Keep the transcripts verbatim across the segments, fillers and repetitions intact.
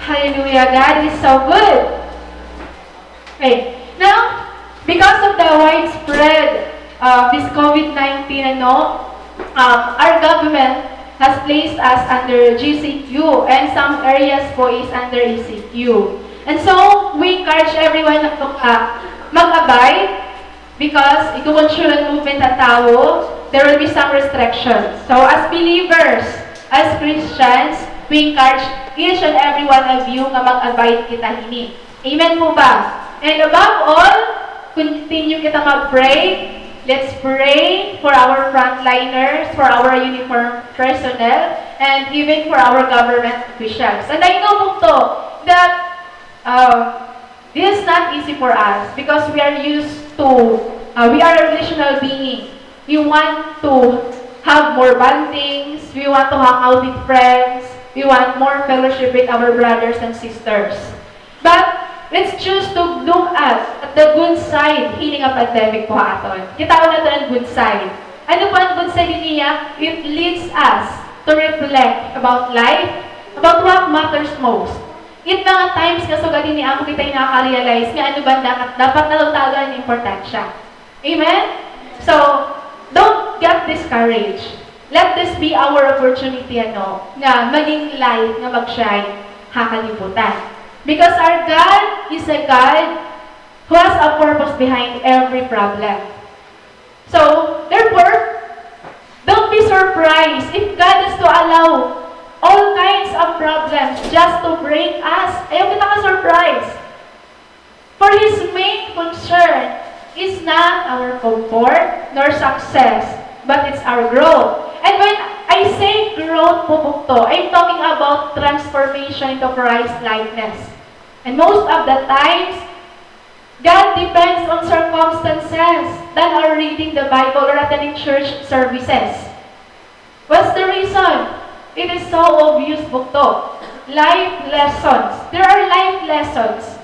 Hallelujah, God is so good. Okay. Now, because of the widespread, uh, this COVID nineteen, ano, um, our government has placed us under G C Q and some areas po is under E C Q. And so, we encourage everyone na, uh, mag-abide because iko-control an movement han tawo, there will be some restrictions. So, as believers, as Christians, we encourage each and every one of you nga mag-abide kita hini. Amen po ba? And above all, continue kita mag-pray. Let's pray for our frontliners, for our uniform personnel, and even for our government officials. And I know, bugto, that, um, this is not easy for us because we are used to, uh, we are a relational being. We want to have more bondings. We want to hang out with friends. We want more fellowship with our brothers and sisters. But let's choose to look at, at the good side hini nga pandemic po ha aton. Kitaon naton an good side. Ano po an good side niya? It leads us to reflect about life, about what matters most. It mga times nga sugad hini amo kita nakaka-realize nga ano ba an dapat, dapat naton tagan an importansya. Amen? So, don't get discouraged. Let this be our opportunity, ano, nga maging light, nga mag-shine ha kalibutan. Because our God is a God who has a purpose behind every problem. So, therefore, don't be surprised if God is to allow all kinds of problems just to break us. Ayaw kita ka-surprise. For His main concern is not our comfort nor success, but it's our growth. And when I say growth po, bugto, I'm talking about transformation into Christ-likeness. And most of the times, God depends on circumstances than our reading the Bible or attending church services. What's the reason? It is so obvious, bugto. Life lessons. There are life lessons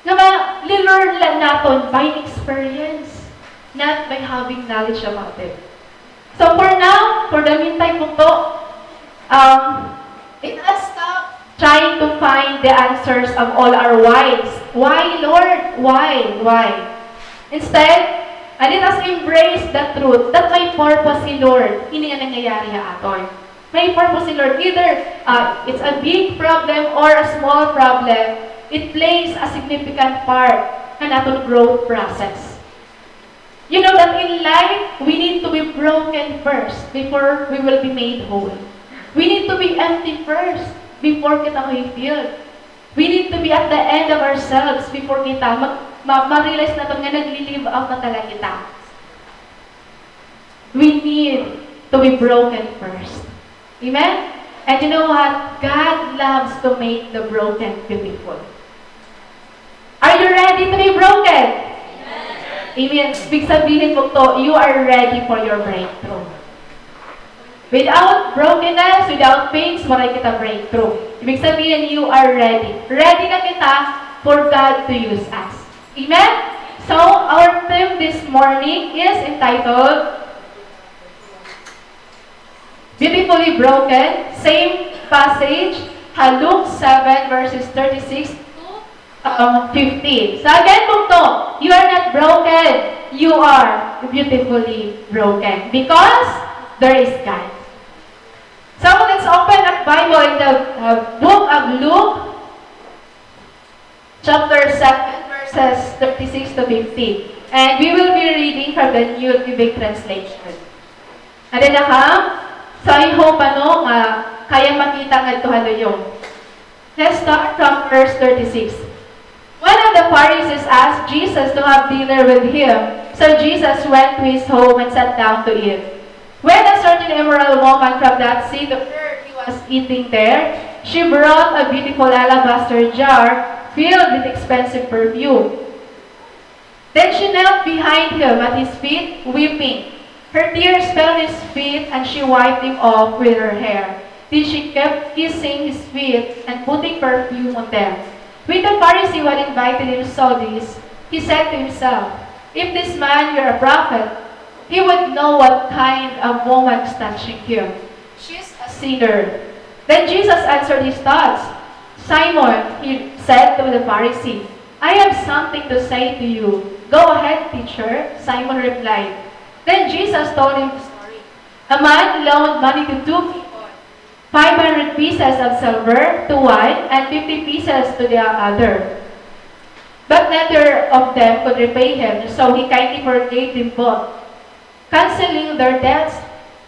nga ma-learn la naton by experience, not by having knowledge about it. So for now, for the meantime, bugto, um, let us stop trying to find the answers of all our whys. Why, Lord? Why? Why? Instead, uh, let us embrace the truth that may purpose si Lord, hini nga nangyayari ha aton. May purpose si Lord. Either, uh, it's a big problem or a small problem, it plays a significant part han aton growth process. You know that in life, we need to be broken first before we will be made whole. We need to be empty first before kita ma-fill. We need to be at the end of ourselves before kita mag-, ma-, ma-realize naton nga nagli-live out na talaga kita. We need to be broken first. Amen? And you know what? God loves to make the broken beautiful. Are you ready to be broken? Amen. Ibig sabihin, bugto, you are ready for your breakthrough. Without brokenness, without pains, waray kita breakthrough. Ibig sabihin, you are ready. Ready na kita for God to use us. Amen? So, our theme this morning is entitled Beautifully Broken. Same passage, ha Luke seven verses thirty-six to, um, fifty. So again, bugto, you are not broken. You are beautifully broken because there is God. So let's open our Bible in the, uh, book of Luke, chapter seven, verses thirty-six to fifty. And we will be reading from the New Living Translation. Ada na kam? So, I hope, ano, nga kaya makita ngadto ha luyo. Let's start from verse thirty-six. One of the Pharisees asked Jesus to have dinner with him. So Jesus went to his home and sat down to eat. When a certain immoral woman from that city heard he was eating there, she brought a beautiful alabaster jar filled with expensive perfume. Then she knelt behind him at his feet, weeping. Her tears fell on his feet, and she wiped them off with her hair. Then she kept kissing his feet and putting perfume on them. When the Pharisee who had invited him saw this, he said to himself, "If this man were a prophet, he would know what kind of woman is touching him. She's a sinner." Then Jesus answered his thoughts. Simon, he said to the Pharisee, "I have something to say to you." "Go ahead, teacher," Simon replied. Then Jesus told him the story. A man loaned money to two people, five hundred pieces of silver to one and fifty pieces to the other. But neither of them could repay him, so he kindly forgave them both, canceling their debts.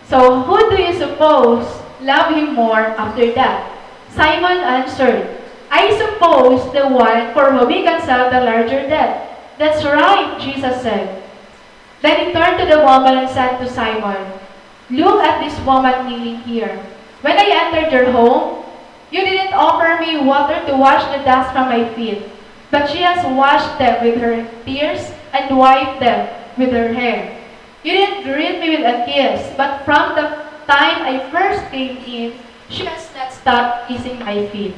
"So who do you suppose loved him more after that?" Simon answered, "I suppose the one for whom he canceled the larger debt." "That's right," Jesus said. Then he turned to the woman and said to Simon, "Look at this woman kneeling here. When I entered your home, you didn't offer me water to wash the dust from my feet, but she has washed them with her tears and wiped them with her hair. You didn't greet me with a kiss, but from the time I first came in, she has not stopped kissing my feet.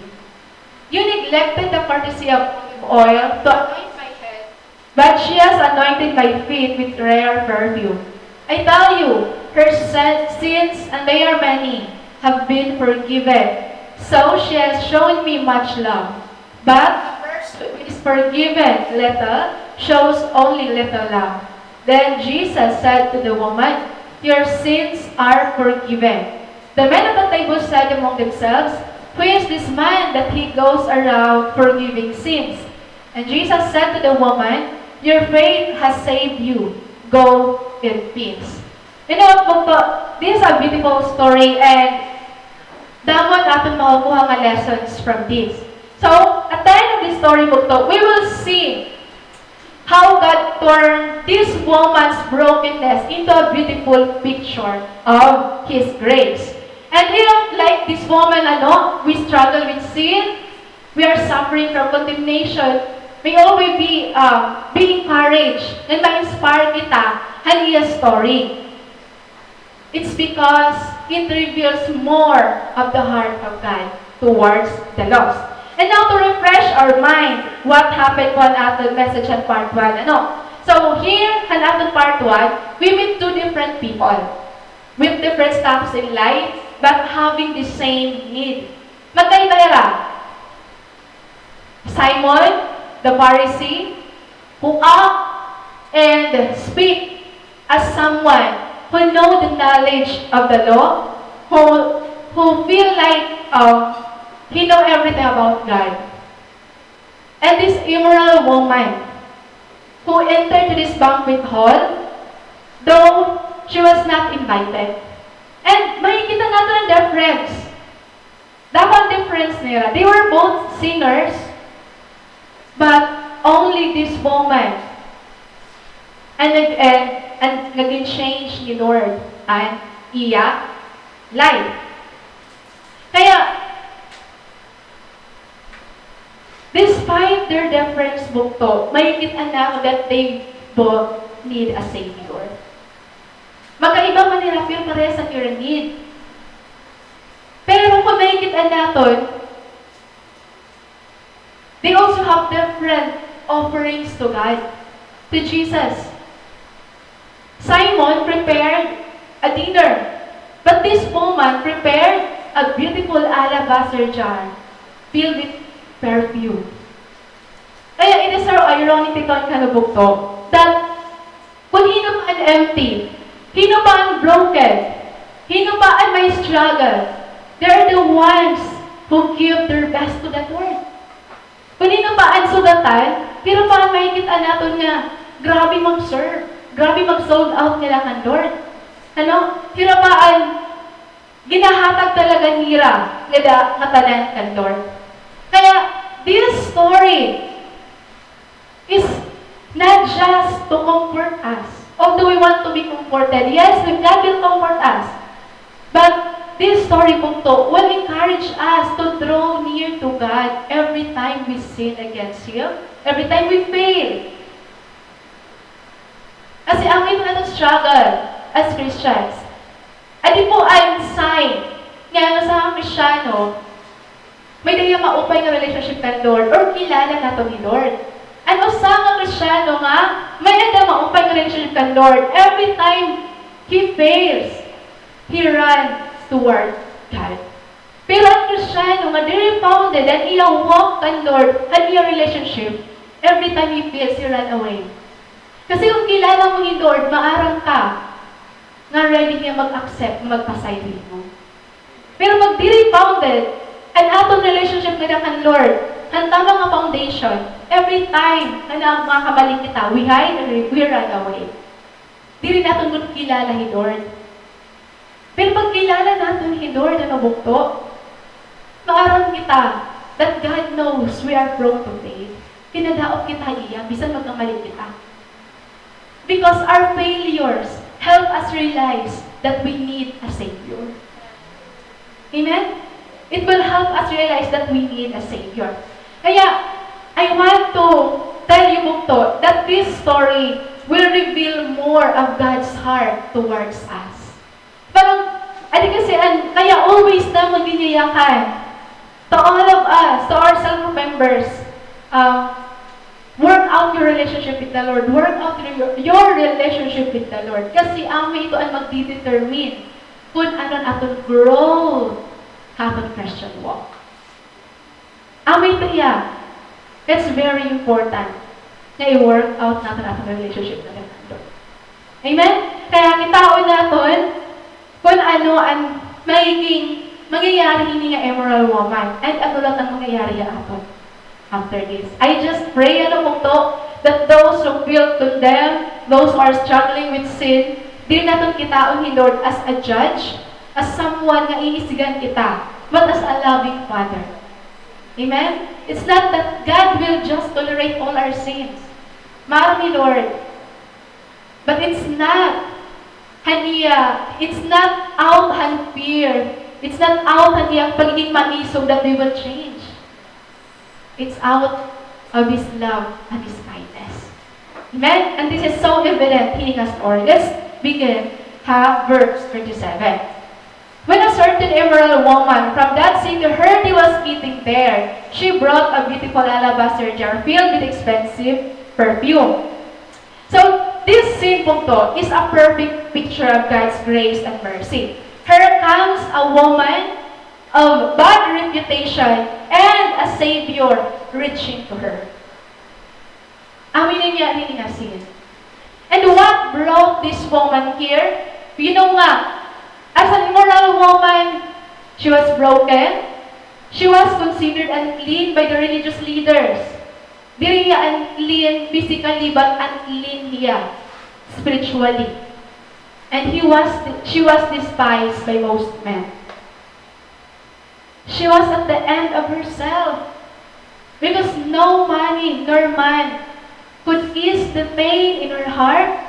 You neglected the courtesy of olive oil to anoint my head, but she has anointed my feet with rare perfume. I tell you, her sin- sins, and they are many, have been forgiven. So she has shown me much love. But a person who is forgiven little shows only little love." Then Jesus said to the woman, "Your sins are forgiven." The men at the table said among themselves, "Who is this man that he goes around forgiving sins?" And Jesus said to the woman, "Your faith has saved you. Go in peace." You know, bugto, this is a beautiful story, and damo an aton makukuha nga lessons from this. So, at the end of this story, bugto, we will see how God turned this woman's brokenness into a beautiful picture of His grace. And if, like this woman, ano, we struggle with sin, we are suffering from condemnation, may always be, uh, be encouraged and ma-inspire kita han iya story. It's because it reveals more of the heart of God towards the lost. And now, to refresh our mind, what happened po an aton message han part one, ano? So, here, han aton part one, we meet two different people with different status in life, but having the same need. Magkaiba hira. Simon, the Pharisee, who act and speak as someone who know the knowledge of the law, who, who feel like, um, he know everything about God. And this immoral woman who entered to this banquet hall, though she was not invited. And makikita naton an difference. Damo an difference nira. They were both sinners, but only this woman, and nag-, and, and naging change ni Lord an iya life. Kaya, despite their difference, bugto, makikita naton that they both need a Savior. Magkaiba man hira, pero parehas an ira need. Pero kon makikita naton, they also have different offerings to God, to Jesus. Simon prepared a dinner, but this woman prepared a beautiful alabaster jar filled with perfume. Kaya it is so ironic, tito, nga nabugto, that kon hin-o pa an empty, hin-o pa an broken, hin-o pa an may struggle, they are the ones who give their best to the Lord. Kon hin-o pa an sugatan, hira pa an makikita naton nga grabe mag-serve, grabe mag-sold out nira kan Lord. Ano? Hira pa an ginahatag talaga nira ngada ngatanan kan Lord. Kaya, this story is not just to comfort us. Although we want to be comforted, yes, we, God will comfort us. But this story, bugto, will encourage us to draw near to God every time we sin against Him, every time we fail. Kasi amo ito an aton struggle as Christians. Adi po an sign nga an usa nga Kristiyano may-ada hiya maupay nga relationship kan Lord or kilala naton hi Lord. An usa nga Kristiyano nga may-ada maupay nga relationship kan Lord, every time he fails, he runs toward God. Pero an Kristiyano nga diri founded an iya walk kan Lord, an iya relationship, every time he feels, he run away. Kasi kon kilala mo hi Lord, maaram ka nga ready hiya mag-accept, magpasaylo nimo. Pero pag diri founded an aton relationship ngada kan Lord, han tama nga foundation, every time nga na-, makabalik kita, we hide and we, we run away. Diri naton gud kilala hi Lord. Pero pag kilala naton hi Lord, ano, bugto, maaram kita that God knows we are prone to fail. Kinadaot kita hiya, bisan magkamali kita. Because our failures help us realize that we need a Savior. Amen? It will help us realize that we need a Savior. Kaya, I want to tell you, bugto, that this story will reveal more of God's heart towards us. Parang, adi kasi, an, kaya always namon gin-iyakan, to all of us, to our cell group members, um, work out your relationship with the Lord. Work out your, your relationship with the Lord. Kasi amo ito an magdidetermine kon ano an aton growth ha aton Christian walk. Amo ito hiya. It's very important nga i-work out naton aton relationship ngada kan Lord. Amen? Kaya kitaon naton kon ano an magiging mangyayari hini nga immoral woman, and ano la an mangyayari ha aton after this. I just pray, ano, bugto, that those who feel condemned, those who are struggling with sin, diri naton kitaon hi Lord as a judge, as someone nga iisigan kita, but as a loving Father. Amen? It's not that God will just tolerate all our sins. Maaram hi Lord. But it's not han iya, it's not out han fear. It's not out han iya pagiging maisog that we will change. It's out of His love and His kindness. Amen? And this is so evident hini nga story. Let's begin ha verse thirty-seven. When a certain immoral woman from that city heard he was eating there, she brought a beautiful alabaster jar filled with expensive perfume. So, this scene, bugto, is a perfect picture of God's grace and mercy. Here comes a woman of bad reputation and a Savior reaching to her. Amo ini nga, ini nga scene. And what brought this woman here? You know nga, as an immoral woman, she was broken. She was considered unclean by the religious leaders. Diri hiya unclean physically, but unclean hiya spiritually. And he was, she was despised by most men. She was at the end of herself, because no money nor man could ease the pain in her heart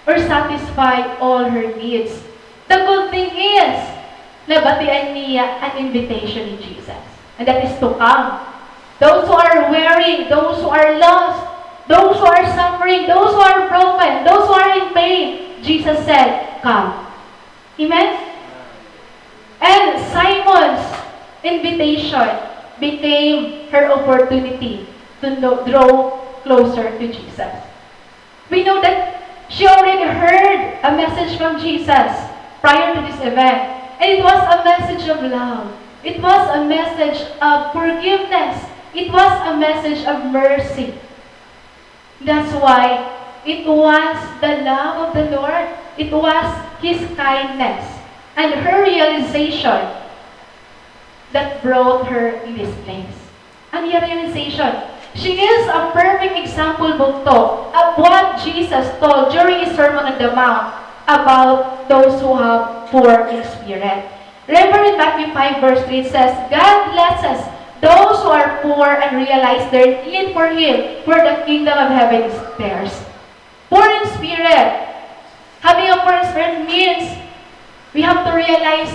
or satisfy all her needs. The good thing is, nabatian niya an invitation ni Jesus, and that is to come. Those who are weary, those who are lost, those who are suffering, those who are broken, those who are in pain, Jesus said, "Come." Amen? And Simon's invitation became her opportunity to know, draw closer to Jesus. We know that she already heard a message from Jesus prior to this event. And it was a message of love. It was a message of forgiveness. It was a message of mercy. That's why it was the love of the Lord. It was His kindness and her realization that brought her in this place. An iya realization. She is a perfect example, bugto, of what Jesus told during His Sermon on the Mount about those who have poor in spirit. Remember in Matthew five verse three, it says, "God blesses those who are poor and realize their need for Him, for the kingdom of heaven is theirs." Poor in spirit. Having a poor in spirit means we have to realize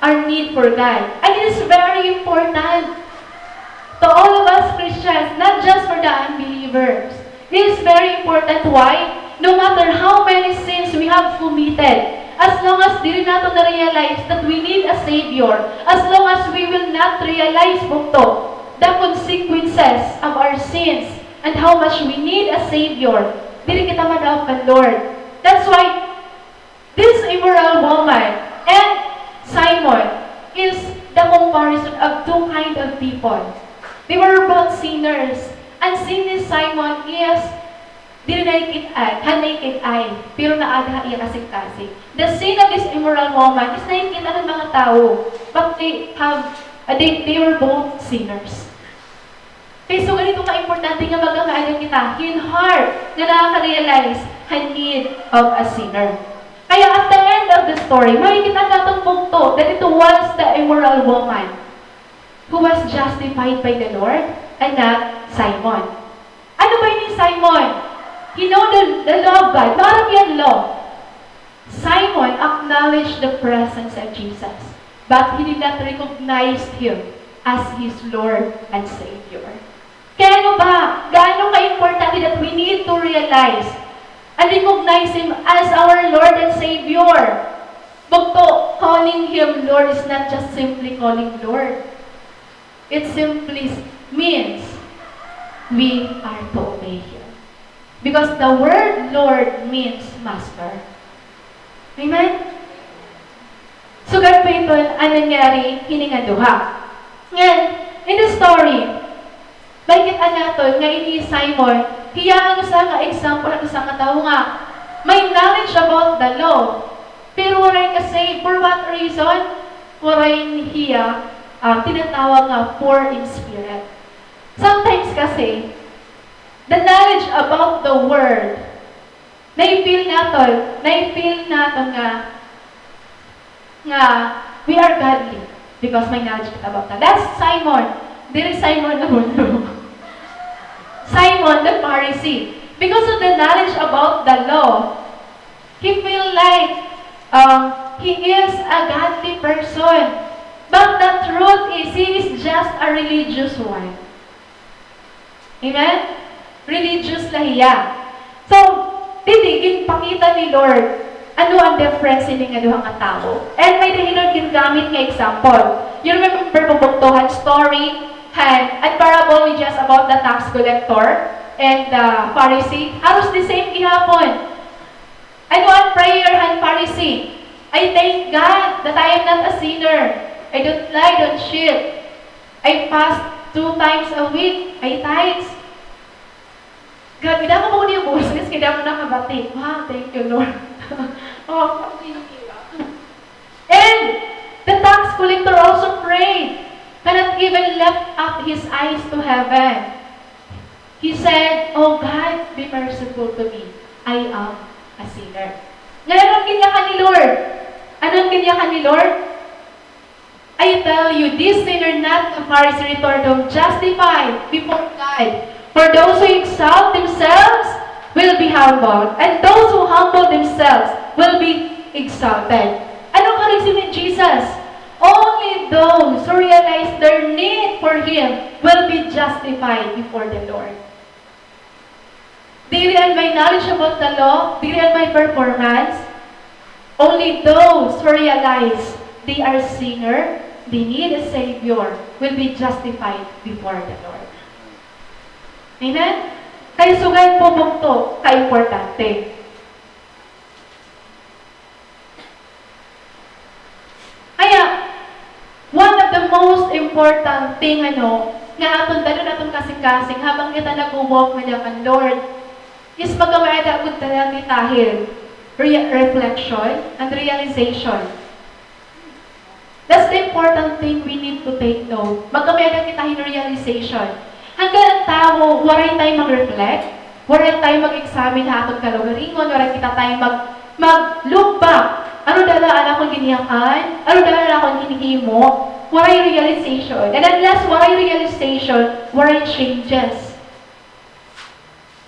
our need for God. And it is very important to all of us Christians, not just for the unbelievers. It is very important. Why? No matter how many sins we have committed, as long as diri naton na-realize that we need a Savior, as long as we will not realize, bugto, the consequences of our sins and how much we need a Savior, diri kita madaog kan Lord. That's why this immoral woman and Simon is the comparison of two kind of people. They were both sinners. An sin ni Simon is diri nakit-an, han naked eye, pero naada ha iya kasingkasing. The sin of this immoral woman is nakikita han mga tawo, but they have, uh, they, they were both sinners. Kay so ganito ka-importante nga magkakaada kita hin heart nga nakaka-realize han need of a sinner. Kaya at the end of the story, makikita naton bugto that it was the immoral woman who was justified by the Lord and not Simon. Ano ba ini Simon? He know the, the law of God. Maaram hiya han law. Simon acknowledged the presence of Jesus, but he did not recognize him as his Lord and Savior. Kaya ano ba? Gaano ka-importante that we need to realize and recognize Him as our Lord and Savior? Bugto, calling Him Lord is not just simply calling Lord. It simply means we are to obey Him. Because the word Lord means master. Amen? Sugad pa iton an nangyari hini nga duha. Ngan, in the story, makikita naton nga ini Simon, hiya an usa nga example han usa nga tawo nga may knowledge about the law, pero waray ka-save. For what reason? Waray hiya, ah, tinatawag nga poor in spirit. Sometimes kasi, the knowledge about the word, na-feel naton, na-feel naton nga, nga we are godly because may knowledge kita about that. That's Simon. Diri Simon na mundo. Simon the Pharisee. Because of the knowledge about the law, he feel like, um, he is a godly person. But the truth is, he is just a religious one. Amen? Religious la hiya. So, didi, ginpakita ni Lord ano an difference hini nga duha nga tawo. And may-ada hi Lord gingamit nga example. You remember po bugto han story, han, an parable ni Jesus about the tax collector and the Pharisee? Haros the same gihapon. Ano an prayer han Pharisee? "I thank God that I am not a sinner. I don't lie, don't cheat. I fast two times a week. I tithes." Grabe, damo po niya boses, kay damo nakabati. Wow, thank you, Lord. Oh, and the tax collector also prayed, cannot even lift up his eyes to heaven. He said, "Oh God, be merciful to me. I am a sinner." Ngan ano an ginyakan ni Lord? Ano an ginyakan ni Lord? "I tell you, this sinner, not the Pharisee, returned home justified before God. For those who exalt themselves will be humbled, and those who humble themselves will be exalted." Ano an reason ni Jesus? Only those who realize their need for Him will be justified before the Lord. Diri an may knowledge about the law, diri an may performance. Only those who realize they are sinner, they need a Savior, will be justified before the Lord. Amen? Kay sugad po bugto ka-importante. Kaya, one of the most important thing, ano, nga aton dad-on aton kasingkasing habang kita nagwo-walk ngada kan Lord is magkamay-ada gud ta nga kita hin re-, reflection and realization. That's the important thing we need to take note. Magkamay-ada kita hin realization. Hangkan an tawo, waray tayo mag-reflect, waray tayo mag-examine ha aton kalugaringon, waray kita tayo mag-, mag-look back. Ano dala an akon ginyakan? Ano dala an akon ginhimo? Waray realization. And unless waray realization, waray changes.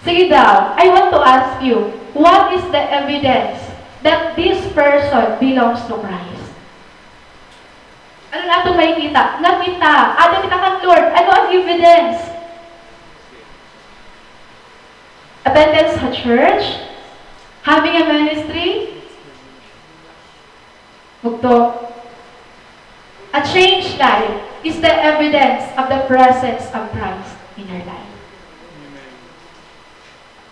Sige daw, I want to ask you, what is the evidence that this person belongs to Christ? Ano an aton makikita? Nga kita, ada kita kan Lord. Ano an evidence? Attendance ha church? Having a ministry? Bugto. A changed life is the evidence of the presence of Christ in your life.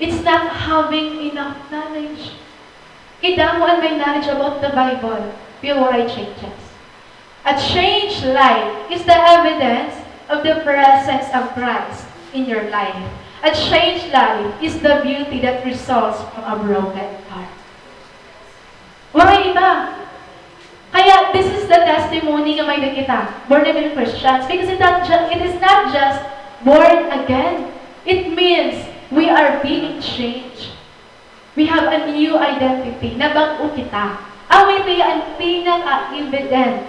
It's not having enough knowledge. Kay damo an may knowledge about the Bible, pero waray changes. A changed life is the evidence of the presence of Christ in your life. A changed life is the beauty that results from a broken heart. Waray iba. Kaya this is the testimony nga may-ada kita, born again Christians, because it, not ju-, it is not just born again. It means we are being changed. We have a new identity. Nabag-o kita. Amo ito an pinaka-evidence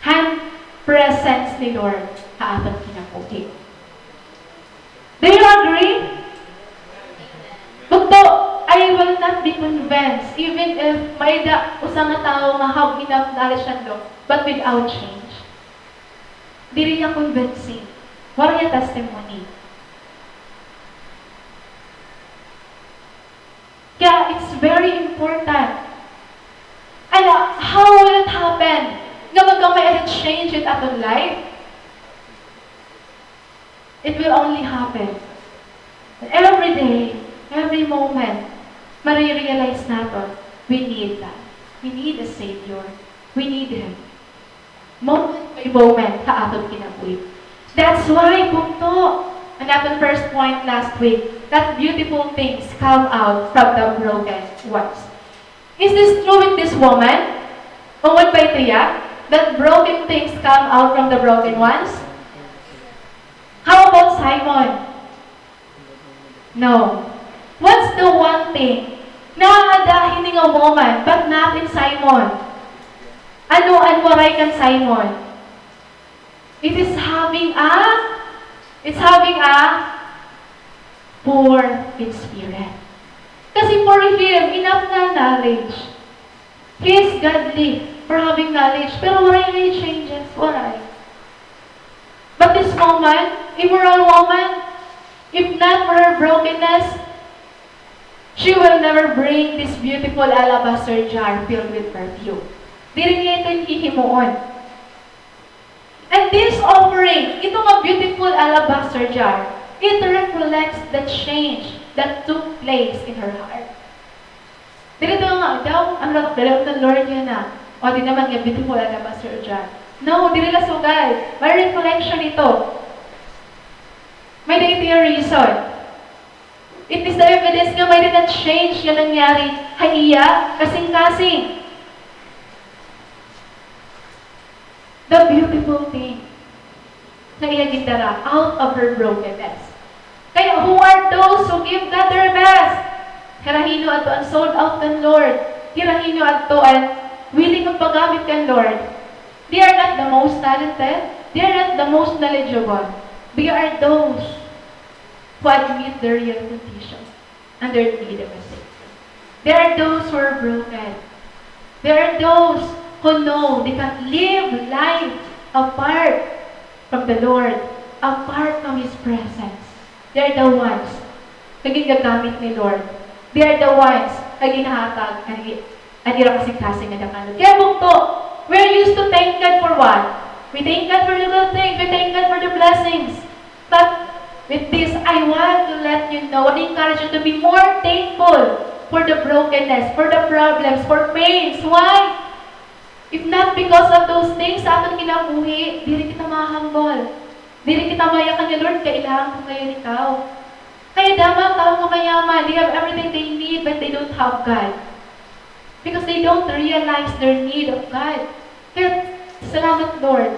han presence ni Lord ha aton kinabuhi. Do you agree? Bugto, I will not be convinced even if may-ada usa nga tawo nga have enough knowledge and law, but without change. Diri hiya convincing. Waray hiya testimony. Kaya it's very important. And, uh, how will it happen nga magkamay-ada change it aton life? It will only happen that every day, every moment, marirealize naton, we need that. We need a Savior. We need Him. Moment by moment ha aton kinabuhi. That's why, bugto, an aton first point last week, that beautiful things come out from the broken ones. Is this true with this woman? Ungod ba ito hiya, that broken things come out from the broken ones? How about Simon? No. What's the one thing? Naada hini nga woman, but not in Simon. Ano an waray kan Simon? It is having a, it's having a poor in spirit. Kasi for him, enough na knowledge. He is godly for having knowledge, pero waray na changes, waray. But this woman, immoral woman, if not for her brokenness, she will never bring this beautiful alabaster jar filled with perfume. Diri niya ito hihimuon. And this offering, ito nga beautiful alabaster jar, it reflects the change that took place in her heart. Diri ito nga, daw, ano na, dali ang Lord niya na. O, di naman nga beautiful alabaster jar. No, diri la sugad. May reflection ito. May-ada ito nga reason. It is the evidence nga may-ada change nga nangyari ha iya kasingkasing. The beautiful thing nga iya gindara out of her brokenness. Kaya, who are those who give God their best? Hira hino adto an sold out kan Lord? Hira hino adto an willing magpagamit kan Lord? They are not the most talented. They are not the most knowledgeable. They are those who admit their real condition and their need of a Savior. There are those who are broken. There are those who know they can't live life apart from the Lord, apart from His presence. They are the ones nga gingagamit ni Lord. They are the ones nga ginhahatag an i-, an ira kasingkasing nga dakan. Kaya bugto, we're used to thank God for what? We thank God for the good things. We thank God for the blessings. But with this, I want to let you know and encourage you to be more thankful for the brokenness, for the problems, for pains. Why? If not because of those things sa aton kinabuhi, diri kita ma-humble. Diri kita mayakan nga, "Lord, kailangan ko ngayon ikaw." Kaya damo an tawo nga mayaman, they have everything they need, but they don't have God. Because they don't realize their need of God. Kaya, salamat, Lord.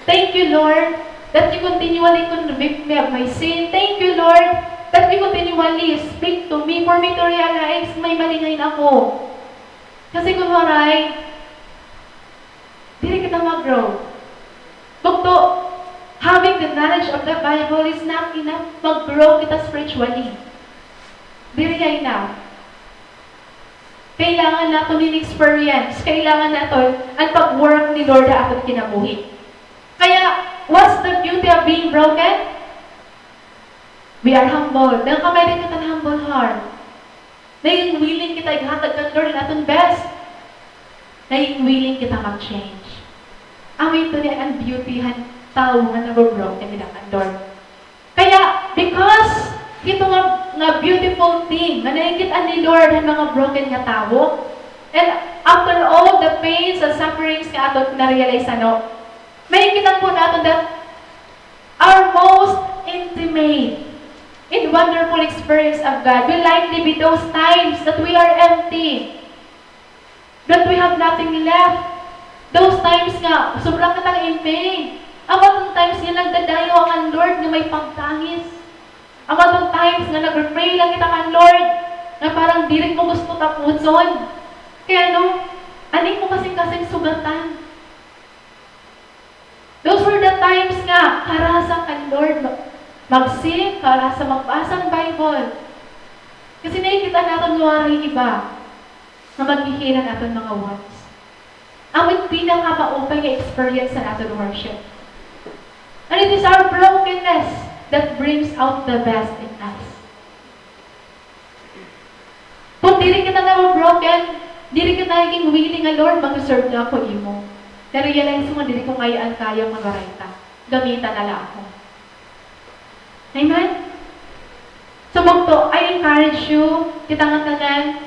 Thank you, Lord, that you continually convict me of my sin. Thank you, Lord, that you continually speak to me for me to realize may mali ngay-an ako. Kasi kun waray, diri kita mag-grow. Bugto, having the knowledge of the Bible is not enough. Mag-grow kita spiritually. Diri hiya enough. Kailangan naton hin experience. Kailangan naton an pag-work ni Lord ha aton kinabuhi. Kaya, what's the beauty of being broken? We are humble. Nakakamay-ada kita hin humble heart. Naging willing kita ighatag kan Lord an aton best. Naging willing kita mag-change. Amo ito ni an beauty han tawo nga nabobroken nira kan Lord. Kaya, because hito nga, nga beautiful thing nga nakikit-an ni Lord han mga broken nga tawo, And after all the pains and sufferings nga aton na-realize, ano, makikita po naton that our most intimate and wonderful experience of God will likely be those times that we are empty, that we have nothing left. Those times nga sobra kita nga in pain. Amo iton times nga nagdadayaw an Lord nga may pagtangis. Amo iton times nga nagre-pray la kita kan Lord nga parang diri mo gusto tapuson. Kay ano, an imo kasingkasing sugatan. Those were the times nga karasa kan Lord mag-, mag-sing, karasa magbasa han Bible. Kasi nakikita naton nga waray iba nga maghihilan aton mga wants. Amo it pinakamaupay nga experience han aton worship. And it is our brokenness that brings out the best in us. Kon diri kita na broken, diri kita naging willing nga, "Lord, mag-serve na ako imo. Na-realize ko nga diri ko ngay-an kaya nga waray ka. Gamita na la ako." Amen? So, bugto, I encourage you, kita nga tanan,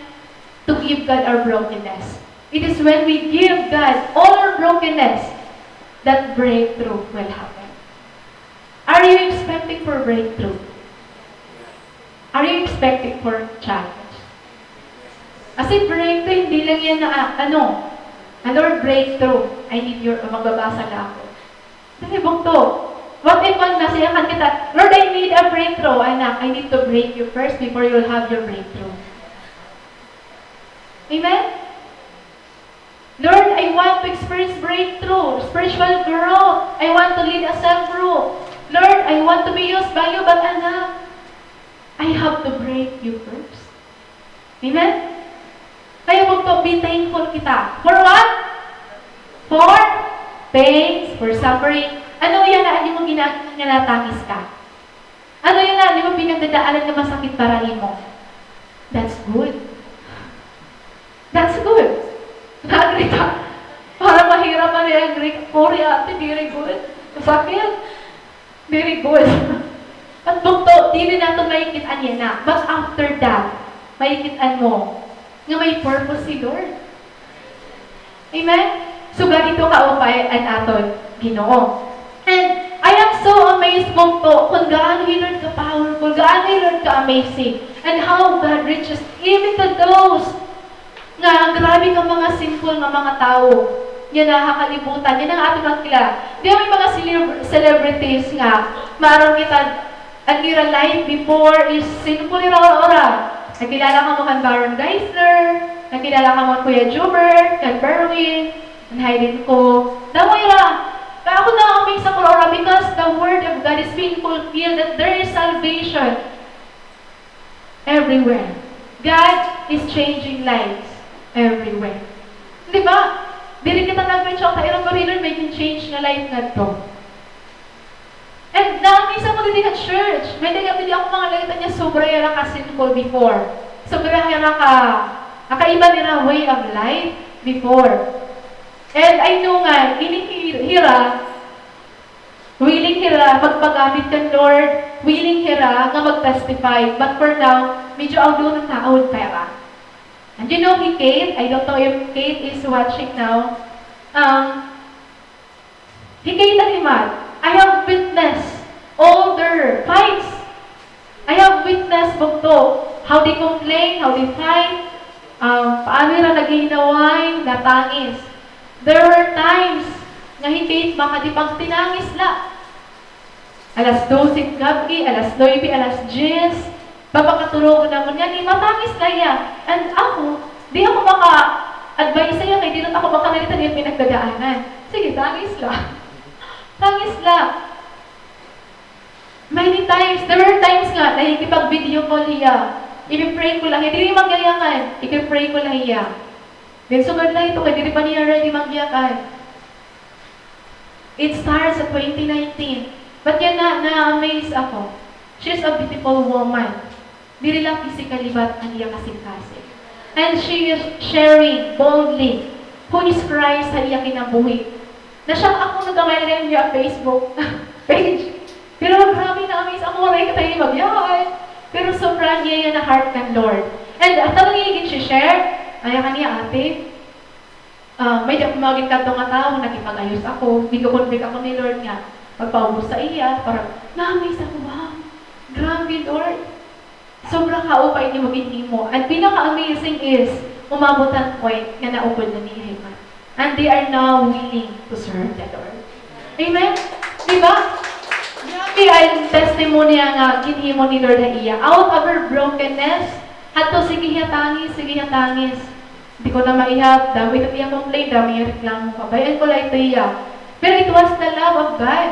to give God our brokenness. It is when we give God all our brokenness that breakthrough will happen. Are you expecting for breakthrough? Are you expecting for challenge? Kasi breakthrough, hindi lang yan na, ah, ano, "Ah, Lord, breakthrough. I need your," magbabasa na ako. Kasi bugto, what if man nasiyakan kita, "Lord, I need a breakthrough." Anak, I need to break you first before you'll have your breakthrough. Amen? "Lord, I want to experience breakthrough, spiritual growth. I want to lead a cell group. Lord, I want to be used by you, but anak, I have to break you first." Amen? Kaya bugto, be thankful kita. For what? For pains, for suffering. Ano yana an imo gina-, nga natangis ka? Ano yana an imo pinagdadaanan nga masakit para imo? That's good. That's good. Na-agree ka? Para mahirap an i-agree ka. Sorry, ate, diri good. Masakit. Very good. An bugto, diri naton makikit-an yana. But after that, makikit-an mo nga may purpose si Lord. Amen? Sugad hito kaupay an aton Ginoo. And I am so amazed, bugto, kon gaano hi Lord ka-powerful, gaano hi Lord ka-amazing, and how God reaches even to those nga grabe ka mga sinful nga mga tawo yana ha kalibutan, yana nga aton mga kilala. Di ba may mga celeb-, celebrities nga maaram kita, an ira life before is sinful ira ura-ura. Nakilala kamo kan Baron Geisler, nakilala kamo kan Kuya Jobert, kan Berwin, kan Hayden ko. Damo ira. Kay ako na-amaze ako ura-ura because the word of God is being fulfilled, that there is salvation everywhere. God is changing lives everywhere. Di ba? Diri kita nag-reach out ha ira, pero hi Lord may gin-change nga life ngadto. And na-amaze ako didi ha church. May taga didi ako mga nakita niya, sobra hira ka-sinful before. Sobra hira ka, nakaiba nira way of life before. And I know nga, ini hi-, hira, willing hira magpagamit kan Lord, willing hira nga mag-testify. But for now, medyo awdon an taod pa hira. And you know, hi Kate, I don't know if Kate is watching now. Um, hi Kate an hi Matt, I have witnessed all their fights. I have witnessed, bugto, how they complain, how they fight, um, paano hira naghihinaway, natangis. There were times nga hi Kate makadi pagtinangis la. Alas dose gab-i, alas nuebe, alas diyes, papakaturugon namon ngani, matangis la hiya. And ako, di ako maka-advise ha iya, kay diri ako makarelate han iya pinagdadaanan. Sige, tangis la. Tangis la. Many times, there were times nga nakikipag-video call hiya. Ipi-pray ko la hiya. Diri man giyakan, ipi-pray ko la hiya. Then sugad la hito kay diri pa niya ready man giyakan. It starts sa twenty nineteen. But yana, na-amaze ako. She's a beautiful woman. Diri la physically, but an iya kasingkasing. And she is sharing boldly who is Christ ha iya kinabuhi. Na-shock ako nga gamay la an iya Facebook page. Pero grabe, na-amaze ako, waray kita ini mabiyahe. Pero sobra niya yana heart kan Lord. And, ah, tanan niya gin-share, Kaya kaniya, ate, ah, may di ako magin kadto nga tawo, nakipag-ayos ako, gin-convict ako ni Lord nga magpaubos sa iya, para, na-amaze ako, wow, grabe, Lord. Sobra kaupay an imo ginhimo. An pinaka-amazing is, umabot han point nga naupod na niya himan. And they are now willing to serve the Lord. Amen? Di ba? Grabe an testimony nga ginhimo ni Lord ha iya. Out of her brokenness, hadto sige hiya tangis, sige hiya tangis. Di ko na maihap, damo it iya complain, damo it iya reklamo. Kabay-an ko la ito hiya. Pero it was the love of God.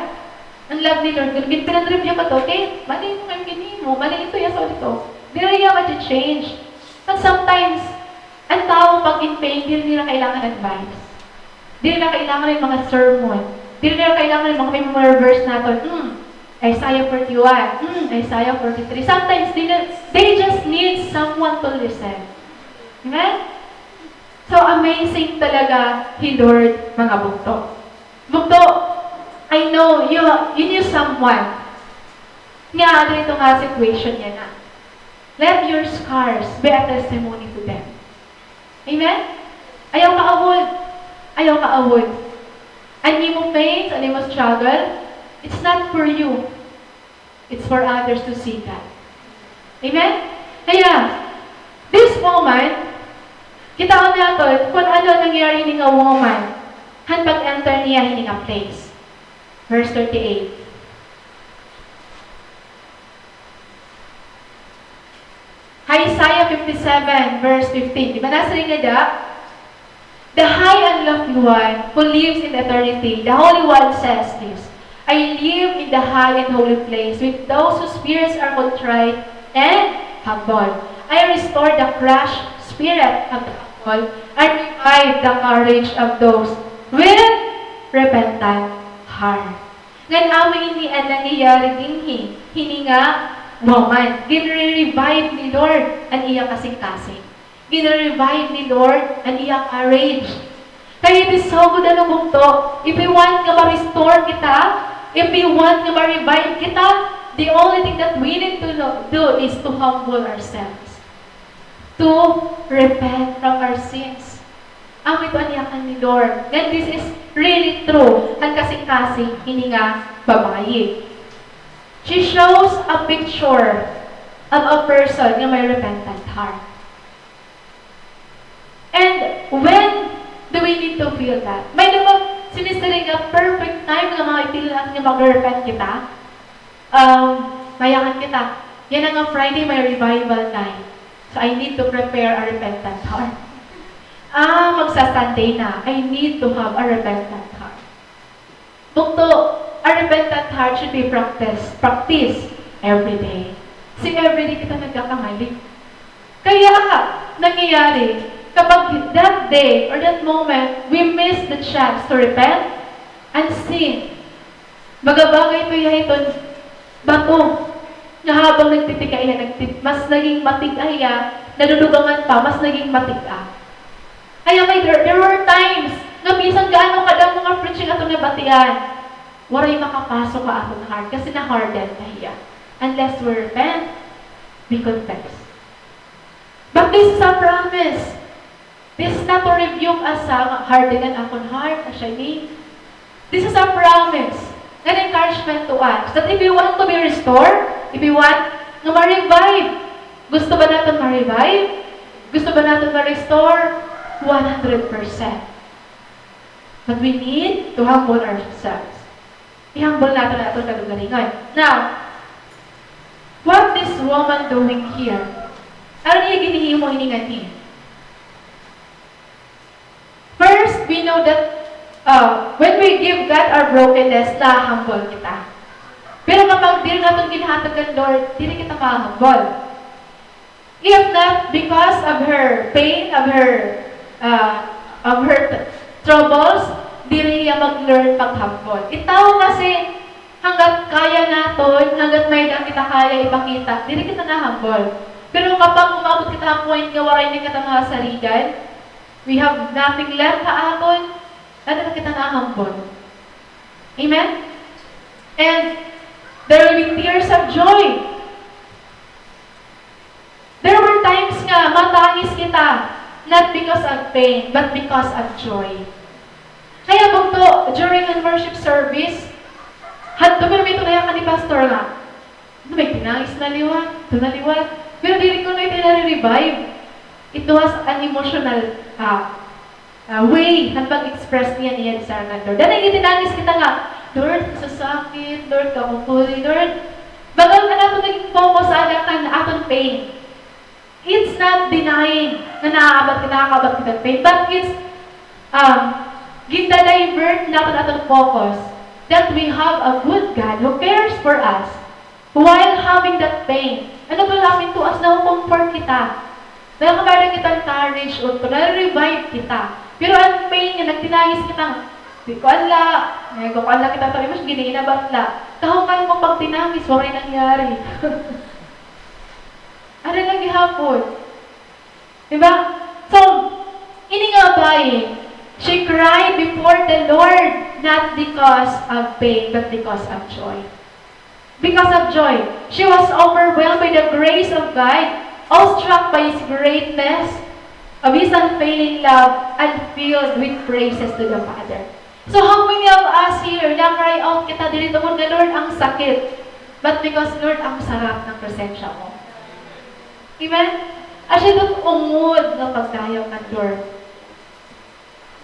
An love ni Lord, kun gin-, pinag-review ko to, okay, mali ito nga ginhimo, mali ito, yes, sorry to. Diri hiya ma-change. And sometimes, an tawo pag in pain, diri nira kailangan advice. Diri nira kailangan hin mga sermon. Diri nira kailangan hin mga memory verse naton. Hmm, Isaiah forty-one, hmm, Isaiah forty-three. Sometimes, diri, they just need someone to listen. Amen? So, amazing talaga hi Lord, mga bugto. Bugto, I know you, you knew someone nga diri ito nga situation niya na. Let your scars be a testimony to them. Amen? Ayaw kaawod. Ayaw kaawod. An imo pains, an imo struggle, it's not for you. It's for others to see that. Amen? Kaya, this woman, kitaon naton kun ano an nangyari hini nga woman han pag-enter niya hini nga place. Verse thirty-eight. Isaiah fifty-seven, verse fifteen. Di ba nasiring ngada? The high and lofty one who lives in eternity, the Holy One says this, "I live in the high and holy place with those whose spirits are contrite and humble. I restore the crushed spirit of the humble and revive the courage of those with repentant heart." Ngan amo ini an nangyayari dinhi hini nga woman. Ginre-revive ni Lord an iya kasingkasing. Ginre-revive ni Lord an iya courage. Kaya it is so good, ano, bugto, if we want nga ma-restore kita, if we want nga ma-revive kita, the only thing that we need to lo-, do is to humble ourselves, to repent from our sins. Amo ito an yakan ni Lord. Ngan this is really true han kasingkasing hini nga babayi. She shows a picture of a person nga may repentant heart. And when do we need to feel that? May-ada ba sinisiring nga perfect time nga ma-feel naton nga mag-repent kita? Um, mayakan kita. Yana nga Friday, may revival night. So, I need to prepare a repentant heart. Ah, magsa-Sunday na. I need to have a repentant heart. Bugto, a repentant heart should be practiced, practiced every day. Kasi every day kita nagkakamali. Kaya, nangyayari, kapag that day or that moment, we miss the chance to repent and sin, baga-baga ito hiya hiton bato nga habang nagtitika hiya, nagtit-, mas naging matig-a hiya, nadudugangan pa, mas naging matig-a. Kaya may, there, there were times nga bisan gaano kadamo nga preaching aton nabatian, waray makapasok ha aton heart kasi na-harden na hiya. Unless we repent, we confess. But this is a promise. This is not to rebuke us, ha, nga hardenan akon heart, asya ini. This is a promise, an encouragement to us, that if we want to be restored, if we want nga ma-revive, gusto ba naton ma-revive? Gusto ba naton ma-restore? One hundred percent. But we need to humble ourselves. I-humble naton an aton kalugaringon. Now, what this woman doing here? Ano an iya ginhihimo hini nganhi? First, we know that, uh, when we give God our brokenness, na-humble kita. Pero kapag diri naton ginhatag kan Lord, diri kita ma-humble. If not because of her pain, of her, uh, of her t-, troubles, diri hiya mag-learn pag-humble. It tawo kasi, hanggat kaya naton, hanggat may-ada kita kaya ipakita, diri kita na-humble. Pero kapag umabot kita ha point nga waray na kita mga sarigan, we have nothing left ha aton, diri na kita na-humble. Amen? And there will be tears of joy. There were times nga matangis kita, not because pain, but because of joy. Kaya bugto, during an worship service, hadto pirmi ito nayakan ni Pastor nga, ano, may tinangis na liwat, ito na liwat. Pero diri kuno ito nare-revive. It was an emotional, ah, ah, way han pag-express niya niya sa Lord. Diri nga tinangis kita nga, "Lord, kasasakit, Lord, kakukuli, Lord." Baga an aton naging focus ada kan aton pain. It's not denying nga nakaabat, nakakaabat kita pain, but it's, um, ginda-divert naton aton focus that we have a good God who cares for us while having that pain. Ano to, lapin to as na-comfort kita. Nakakabalik kita ng courage, o to, na-revive kita. Pero an pain nga nagtinangis kita, di ko anla, nagkukuan la kita, pero mas giniinabat la. Kahukay mo pagtinangis, waray nangyari. Ano na gihapon? Di ba? So, ini nga bayi, she cried before the Lord, not because of pain, but because of joy. Because of joy, she was overwhelmed by the grace of God, awestruck by His greatness, of His unfailing love, and filled with praises to the Father. So how many of us here, na-cry out kita diri tungod nga, "Lord, ang sakit." But because, "Lord, ang sarap ng presensya mo." Amen? Asya ito ungod nga pagdayaw kan Lord.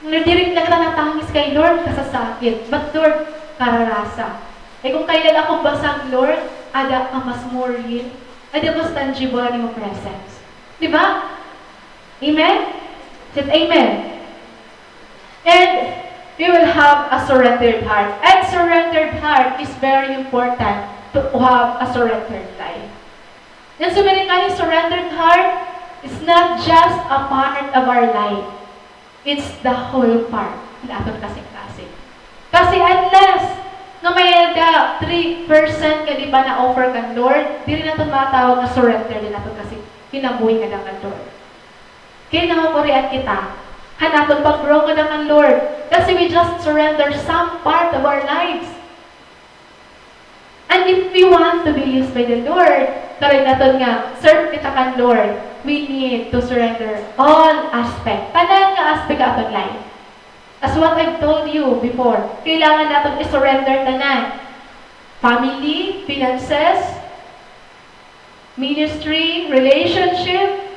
Nga diri la kita natangis kay Lord, kasasakit. But Lord, kararasa. Kay kon kailan ako basag, Lord, ada ka mas more real. Ada mas tangible an imo presence. Di ba? Amen? Said amen. And we will have a surrendered heart. And surrendered heart is very important to have a surrendered life. And so many times, surrendered heart is not just a part of our life. It's the whole part hin aton kasingkasing. Kasi unless nga may-ada three percent nga di pa na-offer kan Lord, diri naton matawag nga surrender an aton kasi kinabuhi ngada kan Lord. Kay nangukurian kita han aton pag-grow ngada kan Lord. Kasi we just surrender some part of our lives. And if we want to be used by the Lord, karuyag naton nga serve kita kan Lord, we need to surrender all aspect. Tanan nga aspect ha aton life. As what I've told you before, kailangan naton i-surrender tanan. Family, finances, ministry, relationship,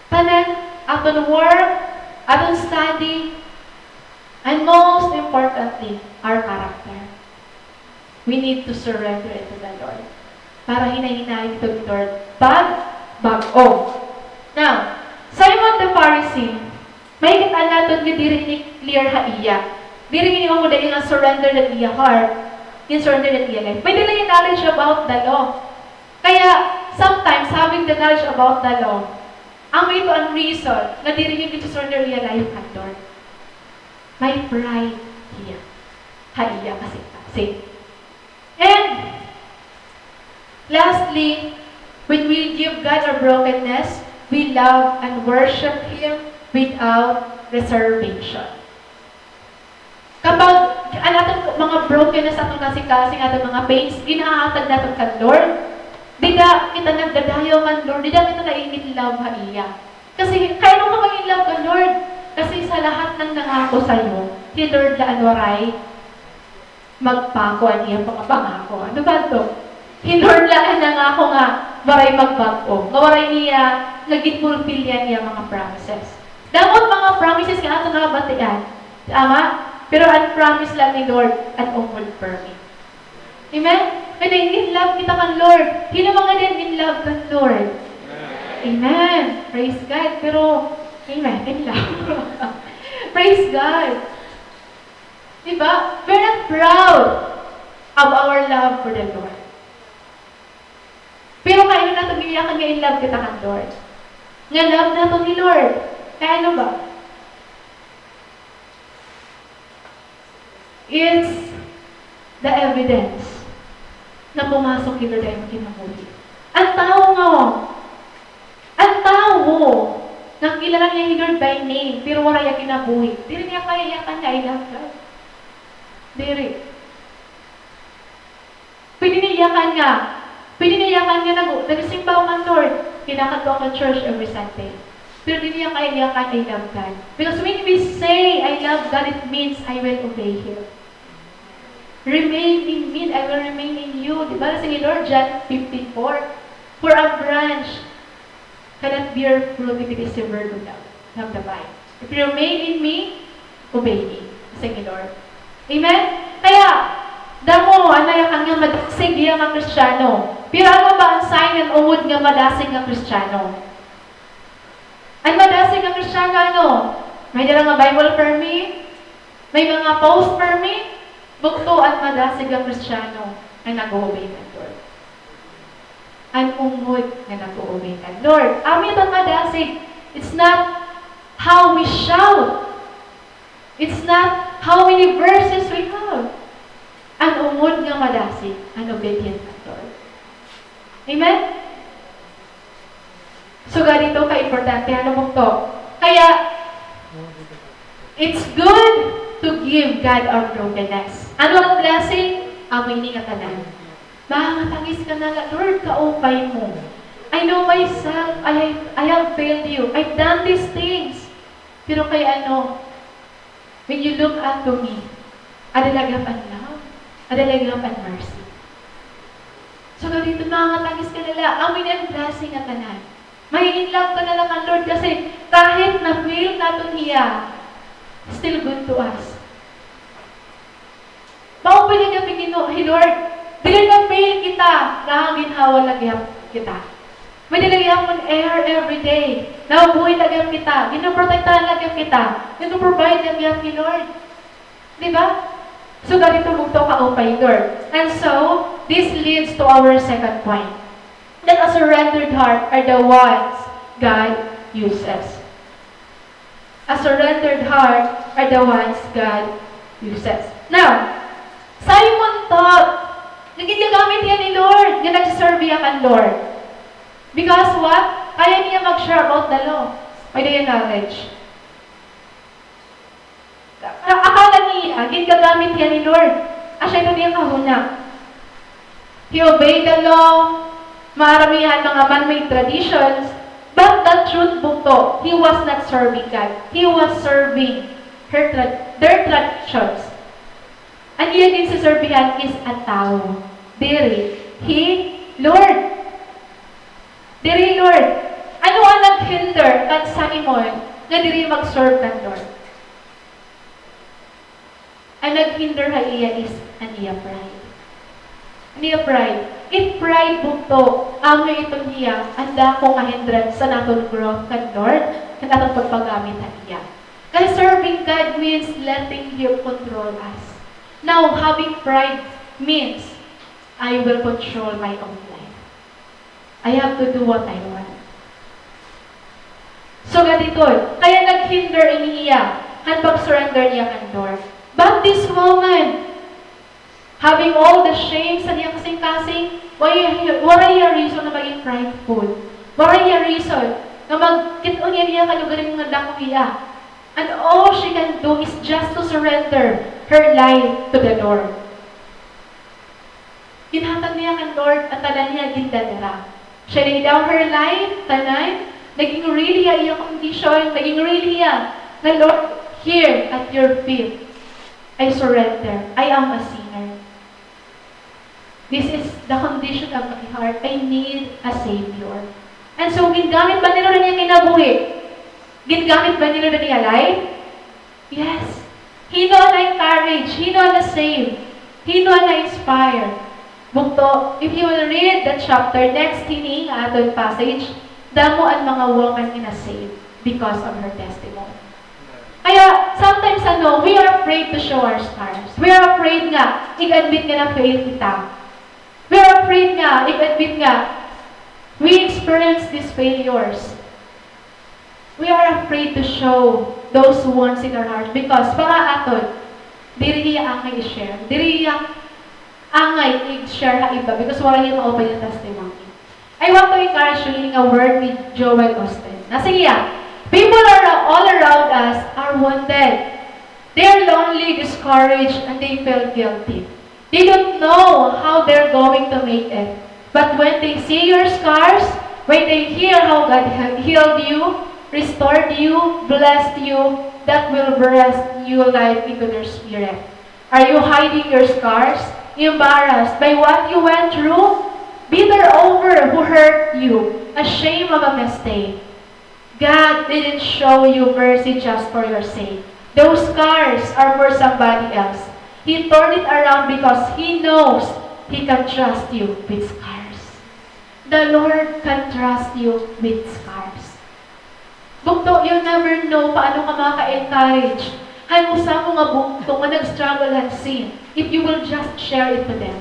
tanan, aton work, aton study, and most importantly, our character. We need to surrender it to the Lord. Para hinay-hinayi kita ni Lord. Bag, bag-o. Now, Simon the Pharisee, makikit-an naton nga diri ini clear ha iya. Diri ini ungod ha iya nga surrender an iya heart, nga surrender an iya life. May-ada la iya knowledge about the law. Kaya, sometimes, having the knowledge about the law, amo ito an reason nga diri niya gin-surrender iya life kan Lord. May pride hiya ha iya kasingkasing. And lastly, when we give God our brokenness, we love and worship Him without reservation. Kapag an aton mga brokenness, aton kasingkasing, aton mga pains, ginahatag naton kan Lord, dida kita nagdadayaw kan Lord, dida kita nai-in love ha iya. Kasi, kay ano ka ma-in love kan Lord? Kasi sa lahat ng nangako sa'yo, hi Lord la an waray magpako an iya mga pangako. Ano ba to? Hi Lord la an nangako nga waray magbag-o, nga waray niya, nga gin-fulfill niya an iya mga promises. Damo an mga promises nga aton nabatian. Tama? Pero an promise la ni Lord, an umulod permi. Amen? Kay nai-in love kita kan Lord. Hin-o man nga diri in love kan Lord? Amen. Praise God. Pero, amen. In love. Praise God. Di ba? We're not proud of our love for the Lord. Pero kay ano naton gin-iyakan nga in love kita kan Lord? Nga love naton ni Lord. Kay ano ba? It's the evidence nga pumasok hi Lord ha imo kinabuhi. An tawo nga, an tawo nga kilala niya hi Lord by name, pero waray hiya kinabuhi, diri niya kaya iyakan nga I love God. Diri. Pwede niya iyakan nga, pwede niya iyakan nga nag-, nagsimba ako kan Lord, kinakadto ako kan church every Sunday. Pero diri niya kaya iyakan, "I love God." Because when we say, "I love God," it means, "I will obey Him." "Remain in me, I will remain in you." Di ba, siring ni Lord, John fifteen four, "For a branch cannot bear fruit if it is severed from the, from the vine. If you remain in me, obey me," siring ni Lord. Amen? Kaya, damo an nayakan nga madasig hiya nga Kristiyano. Pero ano ba an sign ngan ungod nga madasig nga Kristiyano? An madasig nga Kristiyano, ano? May dara nga Bible permi? May mga post permi? Bugto an madasig nga Kristiyano nga nag-o-obey kan Lord. An ungod nga nag-o-obey kan Lord. Amo iton madasig. It's not how we shout. It's not how many verses we have. An ungod nga madasig, an obedient kan Lord. Amen? Sugad hito ka-importante, ano, bugto? Kaya, it's good to give God our brokenness. Ano an blessing? Amo ini nga tanan. Mangatangis ka na la, "Lord, kaupay mo. I know myself, I, I have failed you. I've done these things." Pero kay ano, "When you look unto me, ada la gihap an love, ada la gihap an mercy." So, ganito, mangatangis ka na la, amo ini an blessing nga tanan. Mahi-in love ka na la kan Lord kasi kahit na-fail naton hiya, still good to us. Maupay la gihap hi Ginoo, hi Lord. Diri na-fail kita, nakaginhawa la gihap kita. May-ada la gihapon air every day. Nabubuhi la gihap kita. Ginoprotektahan la gihap kita. Nagpo-provide la gihap hi Lord. Di ba? So, ganito, bugto, kaupay, Lord. And so, this leads to our second point. That a surrendered heart are the ones God uses. A surrendered heart are the ones God uses. Now, Simon thought nga gingagamit hiya ni Lord, nga nagsiserbi hiya kan Lord. Because what? Kaya niya mag-share about the law. May-ada hiya knowledge. Ka-, akala niya, gingagamit hiya ni Lord. Asya ito niya kahuna. He obeyed the law, maaram hiya han mga man-made traditions, but the truth, bugto, he was not serving God. He was serving her tra-, their traditions. An iya ginseserbihan is a tawo. Diri hi Lord. Diri Lord. Ano an naghinder kan Simon nga diri mag-serve kan Lord? An naghinder ha iya is an iya pride. An iya pride. If pride, bugto, amo iton hiya an dako nga hindrance sa aton growth kan Lord, kan aton pagpagamit ha iya. Kay serving God means letting Him control us. Now, having pride means, "I will control my own life. I have to do what I want." So, ganito, kaya naghinder ini hiya han pag-surrender niya kan Lord. But this woman, having all the shame sa iya kasingkasing, waray hiya, waray hiya reason nga maging prideful. Waray hiya reason nga magkit-on hiya nga lugar nga dako hiya. And all she can do is just to surrender her life to the Lord. Ginhatag niya kan Lord an tanan niya gindadara. She laid down her life, tanan, naging real hiya iya condition, naging real hiya nga, "Lord, here at your feet, I surrender. I am a sinner. This is the condition of my heart. I need a Savior." And so, gingamit ba ni Lord an iya kinabuhi? Gingamit ba ni Lord an iya life? Yes. Hin-o an na-encourage, hin-o an na-save, hin-o an na-inspire. Bugto, if you will read the chapter next hini nga aton passage, damo an mga woman nga na-save because of her testimony. Kaya, sometimes, ano, we are afraid to show our scars. We are afraid nga ig-admit nga na-fail kita. We are afraid nga ig-admit nga we experience these failures. We are afraid to show those wounds in our heart because para aton, diri hiya angay i-share. Diri hiya angay i-share ha iba because waray hiya maupay nga testimony. I want to encourage you hini nga word ni Joel Osteen. Nasiring hiya, "People are all around us are wounded. They are lonely, discouraged, and they feel guilty. They don't know how they're going to make it. But when they see your scars, when they hear how God he-, healed you, restored you, blessed you, that will breathe new life into their spirit. Are you hiding your scars, embarrassed by what you went through, bitter over who hurt you, ashamed of a mistake? God didn't show you mercy just for your sake. Those scars are for somebody else. He turned it around because He knows He can trust you with scars. The Lord can trust you with scars. Bugto, you never know paano ka maka-encourage han usa mo nga bugto nga nag-struggle han sin if you will just share it to them.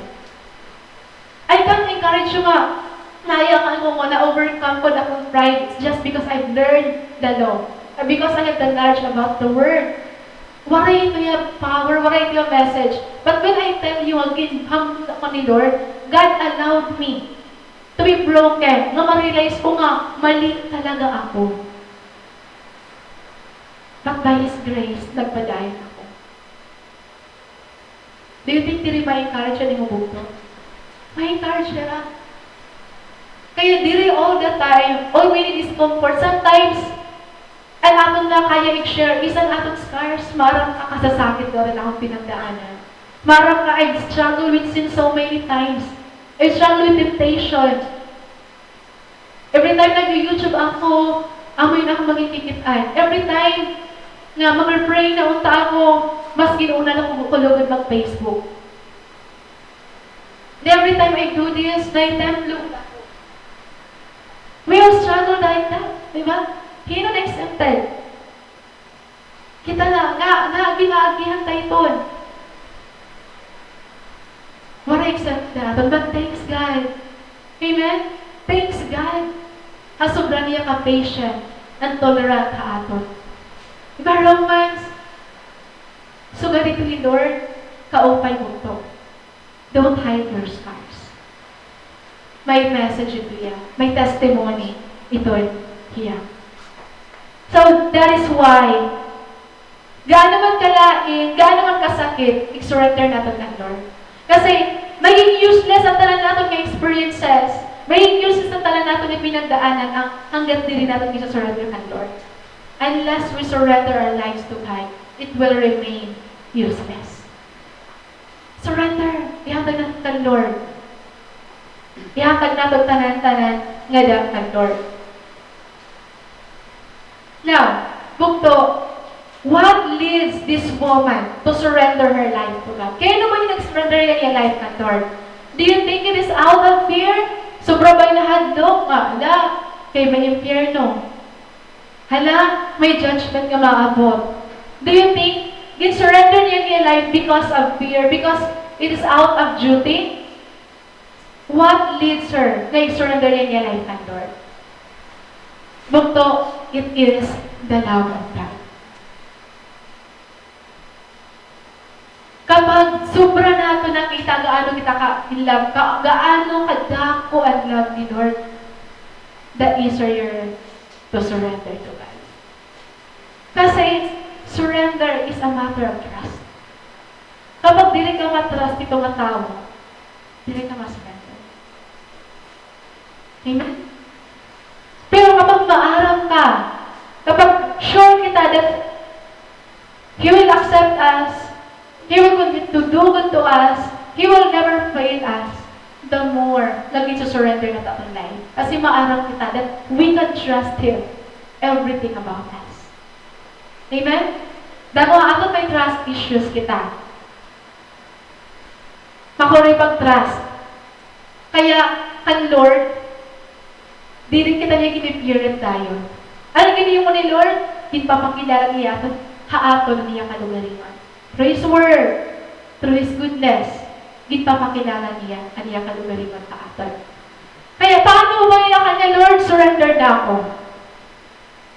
I can encourage you nga, naya ka ko nga na-overcome ko an akon pride just because I've learned the law, or because I have the knowledge about the word. Waray ito iya power, waray ito iya message. But when I tell you again, hamot ako ni Lord, God allowed me to be broken, nga ma-realize ko nga mali talaga ako. But by His grace, nagpadayon ako. Do you think diri ma-encourage an imo bugto? Ma-encourage hira. Kaya diri all the time, all we need is comfort. Sometimes, an aton la kaya i-share is an aton scars. Maaram ka, kasasakit daw an akon pinagdaanan. Maaram ka, I've struggled with sin so many times. I struggle with temptation. Every time nag-YouTube ako, amo ini akon makikit-an. Every time nga mag-pray na unta ako, mas gin-una na ko kulogod mag-Facebook. And every time I do this, na-tempt ako. We all struggle like that, di ba? Hin-o an exempted? Kita la, nga, nga, ginaagihan ta iton. Waray exempted ha aton, but thanks God. Amen? Thanks God. Ha sobra niya ka-patient and tolerant ha aton. Di ba, Romans? Sugad ito ni Lord, kaupay bugto. Don't hide your scars. May message ito hiya. May testimony ito hiya. So, that is why, gaano man kalain, gaano man kasakit, i-surrender naton kan Lord. Kasi, magiging useless an tanan naton nga experiences, magiging useless an tanan naton nga pinagdaanan, ang, hangga't diri naton gisa-surrender kan Lord. Unless we surrender our lives to God, it will remain useless. Surrender. Ihatag naton kan Lord. Ihatag naton tanan-tanan ngada kan Lord. Now, bugto, what leads this woman to surrender her life to God? Kay ano man it nag-surrender iya life kan Lord? Do you think it is out of fear? Sobra ba it nahadlok nga, ala, kay may impyerno. Hala, may judgment nga maabot. Do you think gin-surrender niya iya life because of fear, because it is out of duty? What leads her nga i-surrender niya iya life kan Lord? Bugto, it is the love of God. Kapag sobra naton nakita gaano kita ka in love, ka, gaano kadako an love ni Lord, the easier to surrender to God. Kasi surrender is a matter of trust. Kapag diri ka ma-trust hito nga tawo, diri ka ma-surrender. Amen? Pero kapag maaram ka, kapag sure kita that He will accept us, He will continue to do good to us, He will never fail us, the more nga gin-surrender naton an aton life. Kasi maaram kita that we can trust Him everything about us. Amen? Damo ha aton may trust issues kita. Makuray pag-trust. Kaya kan Lord, diri kita niya gin-i-fear dayon. Ano an ginhimo ni Lord? Ginpapakilala niya aton, ha aton an iya kalugaringon. Through His Word, through His goodness, ginpapakilala niya an iya kalugaringon ha aton. Kaya paano ba niya kanya, Lord, surrender na ako?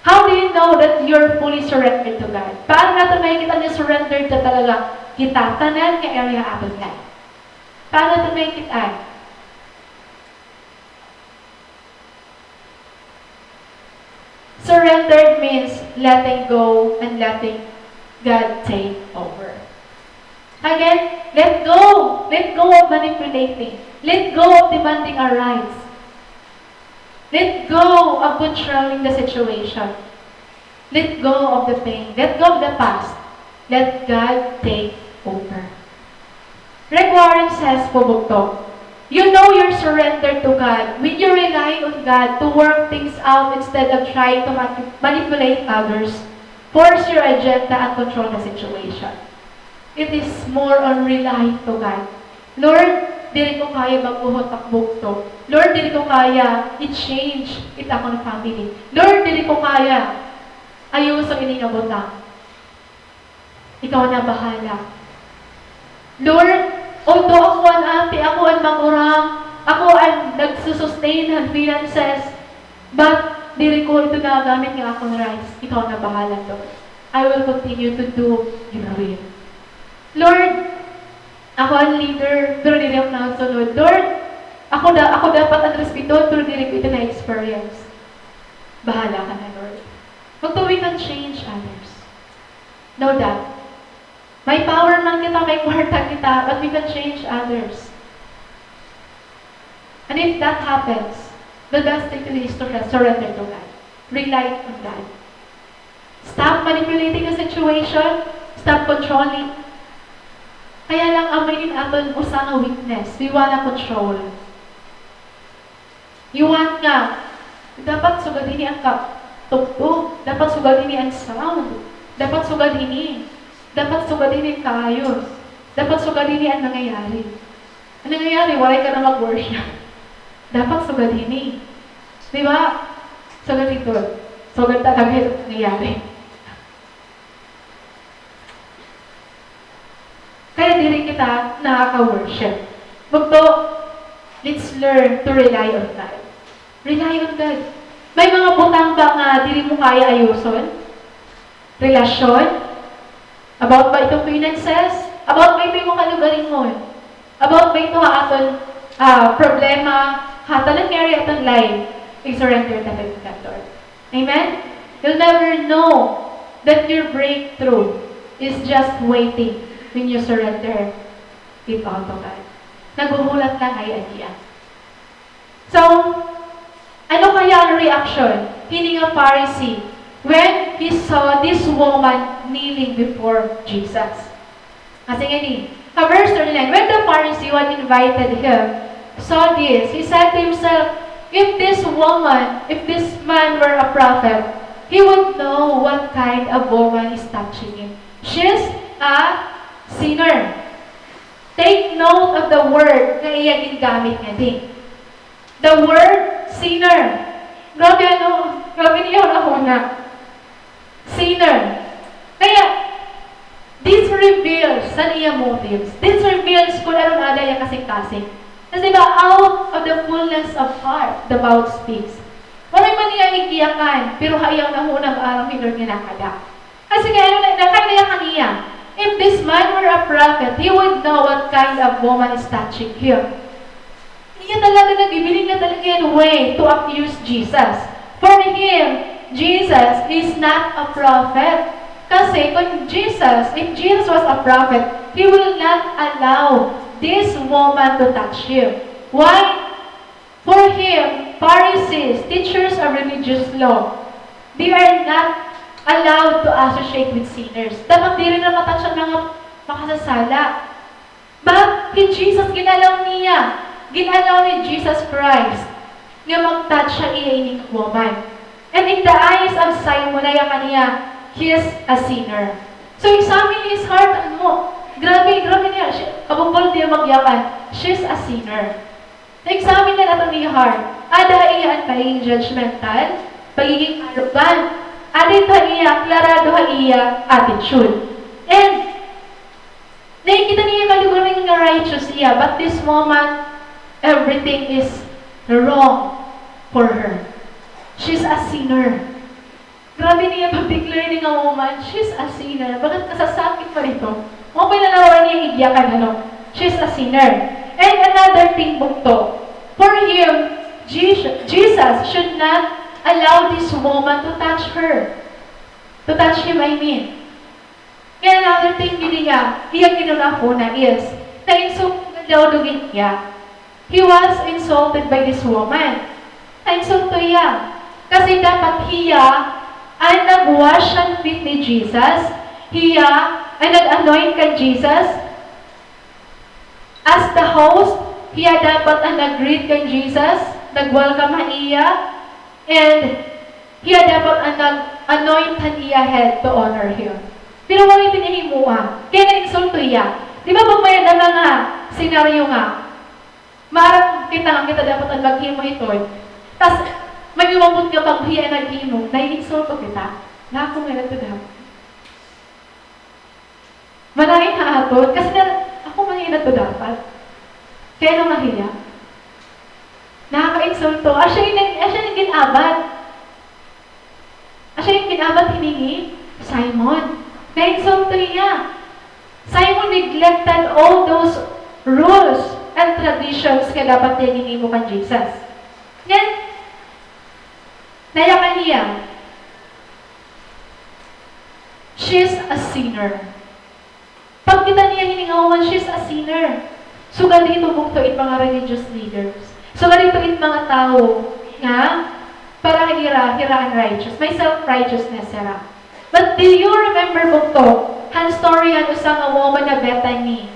How do you know that you're fully surrendered to God? Paano naton makikita nga surrendered na talaga kita, tanan nga area ha aton life? Paano naton makikita? Surrendered means letting go and letting God take over. Again, let go. Let go of manipulating. Let go of demanding our rights. Let go of controlling the situation. Let go of the pain. Let go of the past. Let God take over. Rick Warren says po, bugto, you know your surrender to God when you rely on God to work things out instead of trying to mani-, manipulate others, force your agenda, and control the situation. It is more on relying to God. Lord, diri ko kaya bag-ohon it ak bugto. Lord, diri ko kaya i-change it akon family. Lord, diri ko kaya ayuson ini nga butang. Ikaw na bahala. Lord, although ako an ate, ako an mangurang, ako an nagsusustain han finances, but diri ko ito nagagamit nga akon rights. Ikaw na bahala, Lord. I will continue to do your will. Lord, ako an leader, pero diri ako nakasunod. Lord, ako da-, ako dapat an respeton, pero diri ko ito na-experience. Bahala ka na, Lord. Bugto, we can change others. Know that. May power man kita, may kwarta kita, but we can change others. And if that happens, the best thing to do is to re-, surrender to God. Rely on God. Stop manipulating the situation. Stop controlling. Kaya lang, amo ini an aton usa nga weakness. We wanna control. You want nga, dapat sugad hini an katugtog, dapat sugad hini an sound, dapat sugad hini, dapat sugad hini an kaayos, dapat sugad hini an nangyayari. An nangyayari, waray ka na mag-worship. Dapat sugad hini. Di ba? Sugad ito. Sugad talaga ito nangyayari. Kaya diri kita nakaka-worship. Bugto, let's learn to rely on God. Rely on God. May mga butang ba nga diri mo kaya ayuson? Relasyon? About ba ito finances? About ba ito imo kalugaringon? About ba ito ha aton, ah, problema? Ha tanan nga area aton life, i-surrender ta kay God, Lord. Amen? You'll never know that your breakthrough is just waiting when you surrender it all to God. Naghuhulat la kay an iya. So, ano kaya an reaction hini nga Pharisee when he saw this woman kneeling before Jesus? Kasi ngani, ha verse thirty-nine, when the Pharisee who had invited him saw this, he said to himself, "If this woman, if this man were a prophet, he would know what kind of woman is touching him. She's a sinner." Take note of the word nga iya gingamit ngadi. The word sinner. Grabe, ano, grabe niya hunahuna. Sinner. Kaya, this reveals an iya motives. This reveals kun ano an ada iya kasingkasing. Kasi ba, out of the fullness of heart, the mouth speaks. Waray man niya igiyakan, pero ha iya hunahuna, maaram hi Lord nga nakada. Kasi kay ano na, nakada niya kaniya, "If this man were a prophet, he would know what kind of woman is touching him." Iya talaga, nag-ibilin na talaga yan way to accuse Jesus. For him, Jesus is not a prophet. Kasi kung Jesus, if Jesus was a prophet, he will not allow this woman to touch him. Why? For him, Pharisees, teachers of religious law, they are not allowed to associate with sinners. Dapat diri nira ma-touch an mga makasasala. But hi Jesus, gin-allow niya, gin-allow ni Jesus Christ nga mag-touch ha iya ini nga woman. And in the eyes of Simon, naya kaniya, he is a sinner. So examine his heart, ano? Grabe, grabe niya. Siya, kabubol niya magyakan. She's a sinner. Na-examine na naton iya heart. Ada ha iya an pagiging judgmental, pagiging arrogant. Ada ito ha iya, klarado ha iya attitude. And nakikita niya kalugaringon nga righteous hiya, but this woman, everything is wrong for her. She's a sinner. Grabe niya pag-declare ini nga woman, she's a sinner. Bakit kasasakit pa nito? Mao pa it nalaw niya igyakan, ano? She's a sinner. And another thing, bugto. For him, Jesus, Jesus should not allow this woman to touch her. To touch him, I mean. Kaya another thing, diri nga, iya ginhunahuna is, na-insult daw gud hiya. He was insulted by this woman. Na-insulto hiya. Kasi dapat hiya, An nag-wash han feet ni Jesus, hiya an nag-anoint kan Jesus. As the host, hiya dapat an nag-greet kan Jesus, nag-welcome ha iya, and hiya dapat an nag-anoint han iya head to honor him. Pero waray pinahimoa, kay nainsulto hiya. Di ba pag may-ada mga senaryo nga, maaram kita nga kita dapat an maghimo hiton. Tas, may umabot nga pag hiya an naghimo, naiinsulto kita. Nga ako nga ito dapat. Malain ha aton, kasi na, ako man ito dapat. Kay ano nga hiya? Nakakainsulto. Asya yung, asya yung gin-abat. Asya yung gin-abat hini hi Simon. Nainsulto hiya. Simon neglected all those rules and traditions nga dapat niya ginhimo kan Jesus. Ngan, nayakan hiya. She's a sinner. Pagkita niya hini nga woman, she's a sinner. Sugad hito bugto it mga religious leaders. Sugad hito it mga tawo nga para hira, hira an righteous. May self-righteousness hira. But do you remember bugto han story han usa nga woman ha Bethany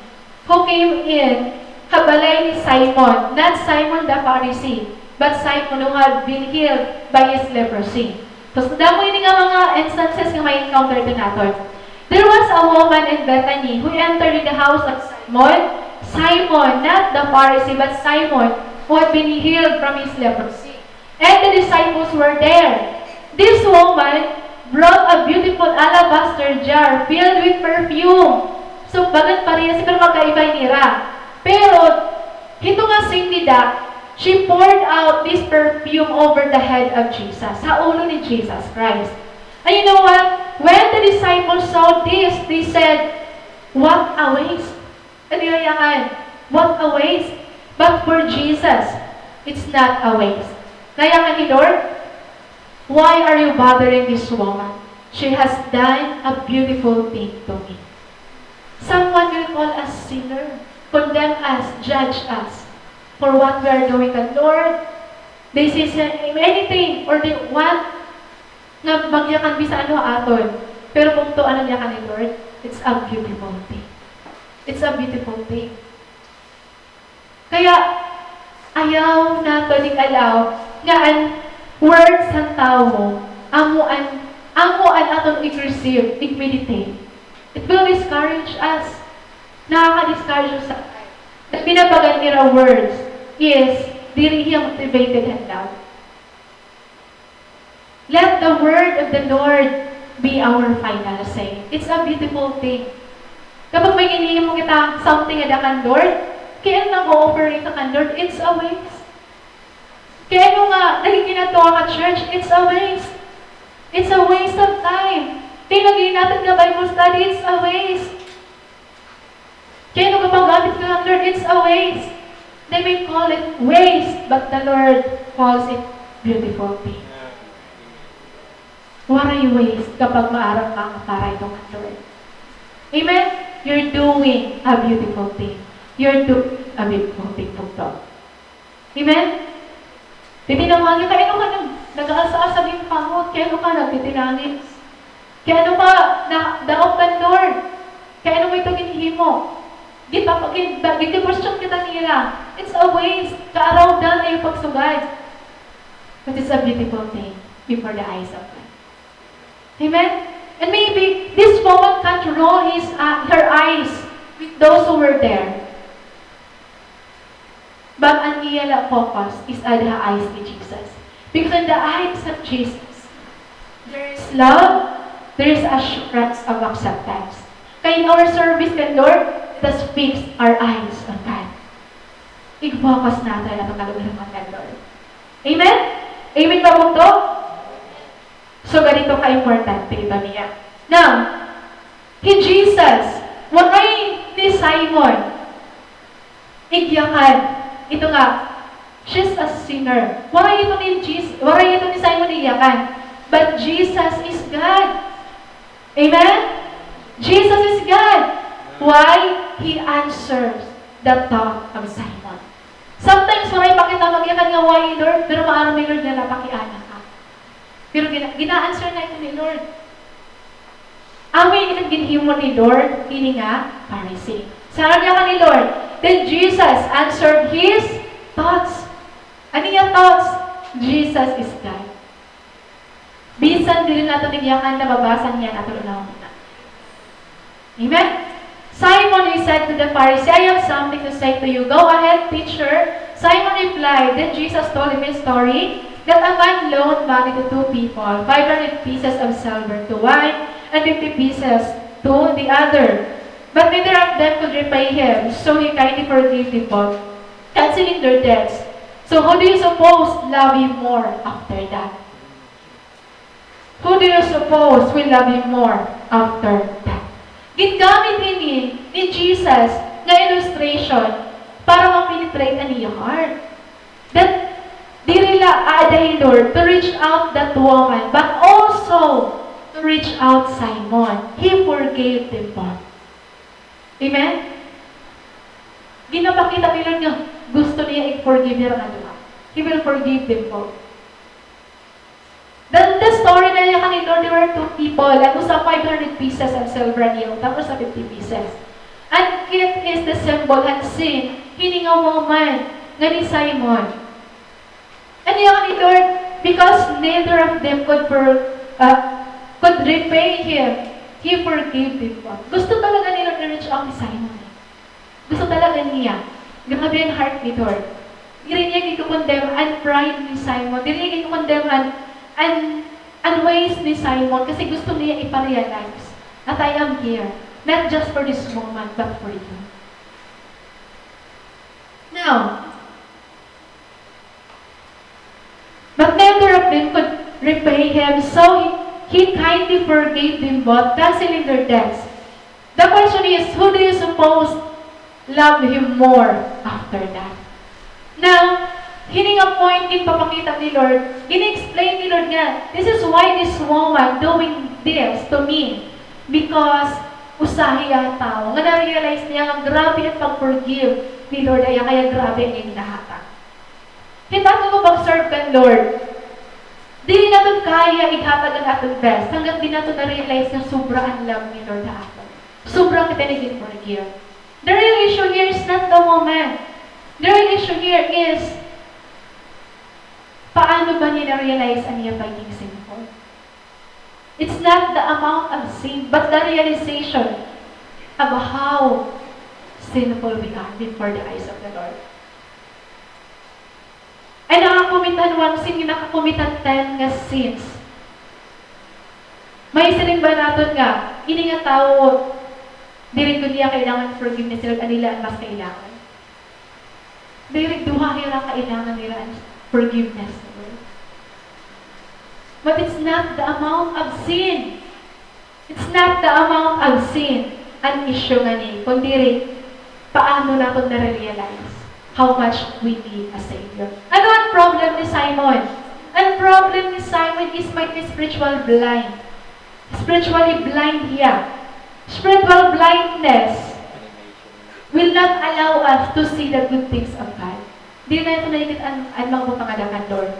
who came in ha balay ni Simon, not Simon the Pharisee, but Simon who had been healed by his leprosy. So, damo ini nga mga instances nga may encounter din naton. There was a woman in Bethany who entered in the house of Simon. Simon, not the Pharisee, but Simon, who had been healed from his leprosy. And the disciples were there. This woman brought a beautiful alabaster jar filled with perfume. So, bagan pareha, pero magkaiba nira. Pero, hito nga sindida, she poured out this perfume over the head of Jesus, ha ulo ni Jesus Christ. And you know what? When the disciples saw this, they said, "What a waste." Ano yakan? What a waste. But for Jesus, it's not a waste. Nayakan ni Lord, "Why are you bothering this woman? She has done a beautiful thing to me." Someone will call us sinner, condemn us, judge us for what we are doing. But Lord, they say anything or they want nga magyakan bisan ano ha aton. Pero kung to, ano yakan ni Lord? It's a beautiful thing. It's a beautiful thing. Kaya, ayaw naton ig-allow nga an words han tawo, amo an, amo an aton ig-receive, ig-meditate. It will discourage us. Nakaka-discourage sa, na binabagan nira words is diri hiya motivated han love. Let the word of the Lord be our final say. It's a beautiful thing. Kapag may ginhihimo kita something nga dida kan Lord, kay ano nag-o-offer kita kan Lord, it's a waste. Kay ano nga, nagiginato ka church, it's a waste. It's a waste of time. Kay nagiginato ka Bible study, it's a waste. Kay ano kapag-amit ka han Lord, it's a waste. They may call it waste, but the Lord calls it beautiful thing. Waray waste kapag maaram ka nga para ito kan Lord. Amen? You're doing a beautiful thing. You're doing a beautiful thing, bugto. Amen? Titinangan niya, kay ano ka nag-, nag-aasa-asa din kamot? Kay ano ka nagtitinangis? Kay ano ka na-, daot kan Lord? Kay ano mo ito ginhimo? Gipapagin-, ba-, gin-question kita nira. It's a waste. Kaaraw-daw na yung pagsugad. But it's a beautiful thing before the eyes of God. Amen? And maybe this woman can't roll his, uh, her eyes with those who were there. But an iya la focus is ada ha eyes ni Jesus. Because in the eyes of Jesus, there is love, there is assurance of acceptance. Kay in our service kan Lord, let us fix our eyes on God. Ig-focus naton an aton kalugaringon kan Lord. Amen? Amen ba, bugto? So, ganito ka-importante ito niya. Now, hi Jesus, waray ni Simon igyakan. Ito nga, she's a sinner. Waray ito ni Jesus, waray ito ni Simon igyakan. But Jesus is God. Amen? Jesus is God. Why? He answers the thought of Simon. Sometimes, waray pa kita magyakan nga, "Why, Lord?" Pero maaram ni Lord nga napakiana ka. Pero gina-, gina-answer na ito ni Lord. Amo ini an ginhimo ni Lord hini nga Pharisee. Sa ginhimo ni Lord, then Jesus answered his thoughts. Ano iya thoughts? Jesus is God. Bisan diri naton igyakan, nababasa niya an aton unahon. Amen? Simon, he said to the Pharisee, "I have something to say to you." "Go ahead, teacher." Simon replied, then Jesus told him a story that a man loaned money to two people, five hundred pieces of silver to one and fifty pieces to the other. But neither of them could repay him, so he kindly forgave them both, canceling their debts. So who do you suppose love him more after that? Who do you suppose will love him more after that? Gingamit ini ni Jesus nga illustration para ma-penetrate an iya heart. That diri la aada hi Lord to reach out that woman, but also to reach out Simon. He forgave them both. Amen? Ginapakita ni Lord nga gusto niya i-forgive hira nga duha. He will forgive them both. Then the story na iya kan Lord, there were two people, an usa five hundred pieces of silver an iya utang, usa fifty pieces. And it is the symbol han sin hini nga woman nga ni Simon. An iya kan Lord, because neither of them could for, ah, could repay him, he forgave them both. Gusto talaga ni Lord i-reach out ni Simon. Gusto talaga niya. Grabe an heart ni Lord. Diri niya gin-condemn an pride ni Simon. Diri niya gin-condemn an, an, an ways ni Simon. Kasi gusto niya ipa-realize that I am here, not just for this woman, but for you. Now, but neither of them could repay him, so he, he kindly forgave them both, canceling their debts. The question is, who do you suppose love him more after that? Now, hini nga point ginpapakita ni Lord, gin-explain ni Lord nga, this is why this woman doing this to me, because usa hiya tawo nga na-realize niya nga grabe an pag-forgive ni Lord, kaya, kaya grabe an iya ginahatag. Kita nga mag-observe kan Lord, diri naton kaya ighatag an aton best hanggat di naton na-realize nga sobra an love ni Lord ha aton. Sobra kita niya gin-forgive. The real issue here is not the woman. The real issue here is, paano ba niya na-realize an iya pagiging sinful? It's not the amount of sin, but the realization of how sinful we are before the eyes of the Lord. Ay nakakomit han one sin, nakakomit han ten nga sins. May siring ba naton nga, ini nga tawo, diri gud niya kailangan forgiveness ni Lord, an ila an mas kailangan? Diri, duha hira kailangan nira an forgiveness ni Lord. But it's not the amount of sin. It's not the amount of sin an issue ngani, kundiri paano naton nare-realize how much we need a Savior. Ano an problem ni Simon? An problem ni Simon is might be spiritual blind. Spiritually blind hiya. Spiritual blindness will not allow us to see the good things of God. Diri naton nakikita an, an mga butang nga ada kan Lord.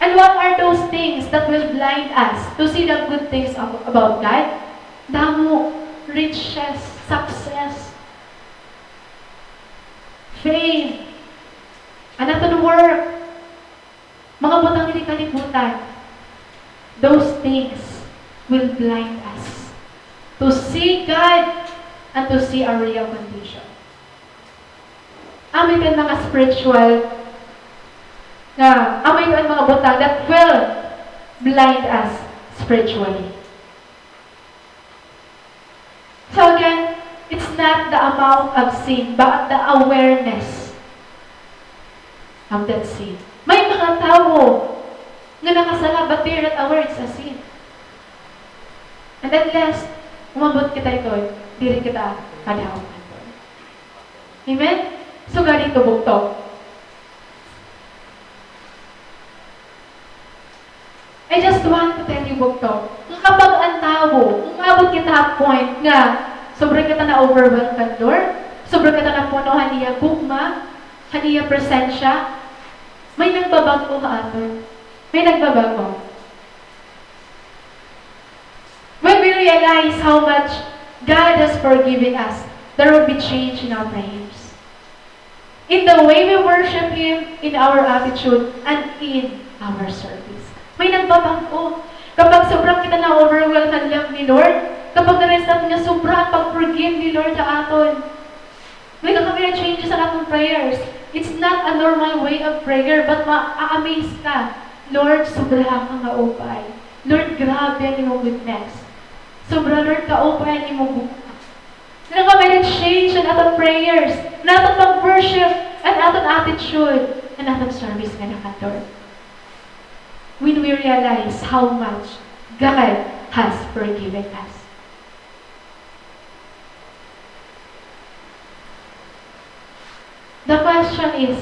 And what are those things that will blind us to see the good things of, about God? Damo, riches, success, fame, an aton work, mga butang diri kalibutan. Those things will blind us to see God and to see our real condition. Amo ito an mga spiritual nga, amo ito an mga butang that will blind us spiritually. So again, it's not the amount of sin, but the awareness of that sin. May mga tawo nga nakasala, but they're not aware it's a sin. And unless umabot kita ito, diri kita kadaog. Amen? So, gani ito, bugto. I just want to tell you, bugto, nga kapag an tawo, umabot kita ha point nga, sobra kita na-overwhelm kan Lord, sobra kita napuno han iya gugma, han iya presensya, may nagbabag-o ha aton. May nagbabago. When we realize how much God has forgiven us, there will be change in our prayers. In the way we worship Him, in our attitude, and in our service. May nagbabago. Kapag sobrang kita na-overwhelm ng love ni Lord, kapag na-realize naton nga sobra an pag-forgive ni Lord ha aton, may nakakita changes an aton prayers. It's not a normal way of prayer, but ma-amaze ka. Lord, sobra ka nga upay. Lord, grabe an imong goodness. Sobra, Lord, kaupay an imong bugto. Nakakita change an aton prayers, an aton pag-worship, an aton attitude, an aton service nganha kan Lord. When we realize how much God has forgiven us. The question is,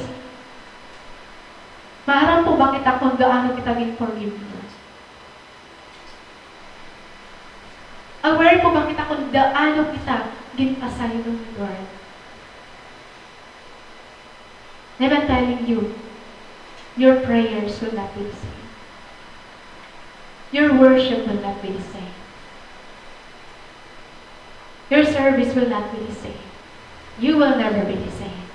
maaram po ba kita kon gaano kita gin-forgive ni Lord? Aware po ba kita kon gaano kita ginpasaylo ni Lord? And I'm telling you, your prayers will not be the same. Your worship will not be the same. Your service will not be the same. You will never be the same.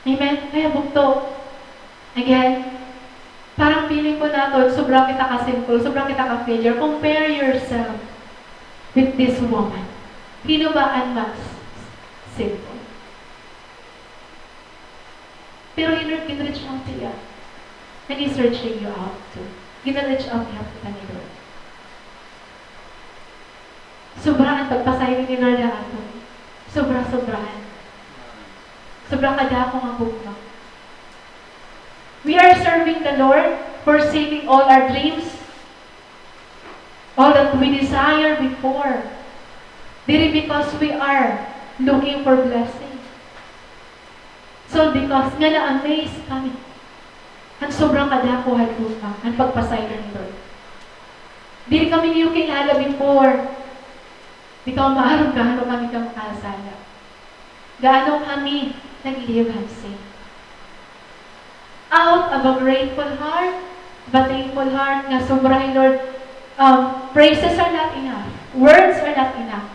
Amen? Kaya bugto. Again, parang feeling po naton, sobra kita ka-sinful, sobra kita ka-failure. Compare yourself with this woman. Sino ba an mas sinful? Pero hi Lord, gin-reach out hiya. And He's reaching you out too. Gin-reach out hiya kita ni Lord. Sobra an pagpasaylo ni Lord ha aton. Sobra-sobra. Sobra kadako nga gugma. We are serving the Lord, forsaking all our dreams, all that we desire before. Diri because we are looking for blessing. So, because nga na-amaze kami. An sobra kadako ha gugma, an pagpasaylo ni Lord. Diri kami niyo kilala before. Di ka maaram gaano kami ka makasala. Gaano kami nag-live han sin. Out of a grateful heart, of a thankful heart, nga sobra hi Lord, um, praises are not enough. Words are not enough.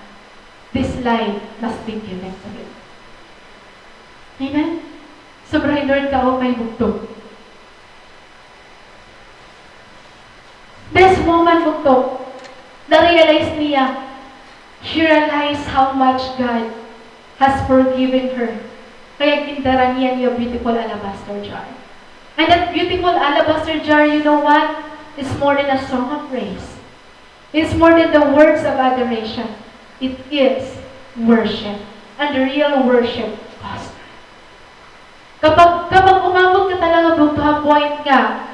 This life must be given to Him. Amen? Sobra hi Lord kaupay, bugto. This woman, bugto, na-realize niya, she realized how much God has forgiven her. Kaya gindara niya niya beautiful alabaster jar. And that beautiful alabaster jar, you know what? It's more than a song of praise. It's more than the words of adoration. It is worship. And real worship costs. Kapag, kapag umabot ka talaga, bugto, ha point nga,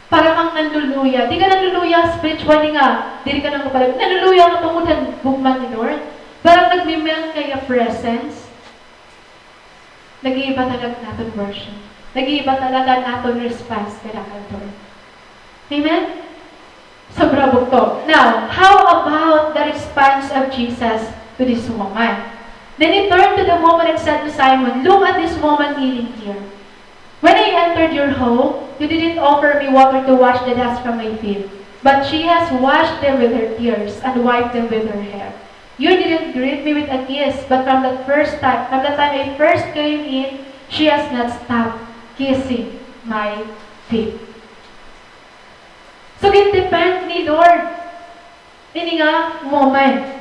para kang nanluluya. Di ka nanluluya spiritually nga, diri ka nangapalagyo. Nanluluya ka tungod han gugma ni Lord. Parang nagme-melt nga iya presence. Nag-iiba talaga an aton worship. Nag-iiba talaga an aton response kay Lord. Amen? Sobra bugto. Now, how about the response of Jesus to this woman? Then he turned to the woman and said to Simon, "Look at this woman kneeling here. When I entered your home, you didn't offer me water to wash the dust from my feet, but she has washed them with her tears and wiped them with her hair. You didn't greet me with a kiss, but from that first time, from the time I first came in, she has not stopped kissing my feet." So, gin-defend ni Lord ini nga woman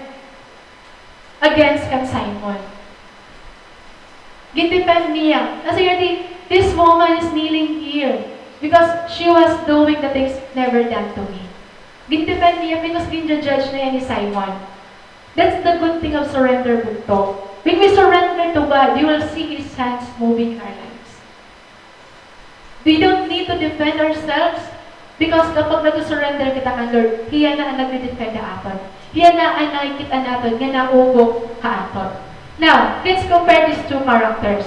against kan Simon. Gin-defend niya. Kasi nga, di, "This woman is kneeling here because she was doing the things never done to me." Gin-defend niya because gin-judge niya ni Simon. That's the good thing of surrender, bugto. When we surrender to God, you will see His hands moving in our lives. We don't need to defend ourselves because kapag nag-surrender kita kan Lord, hiya na an nagde-defend ha aton. Hiya na an nakikita naton nga naubok ha aton. Now, let's compare these two characters.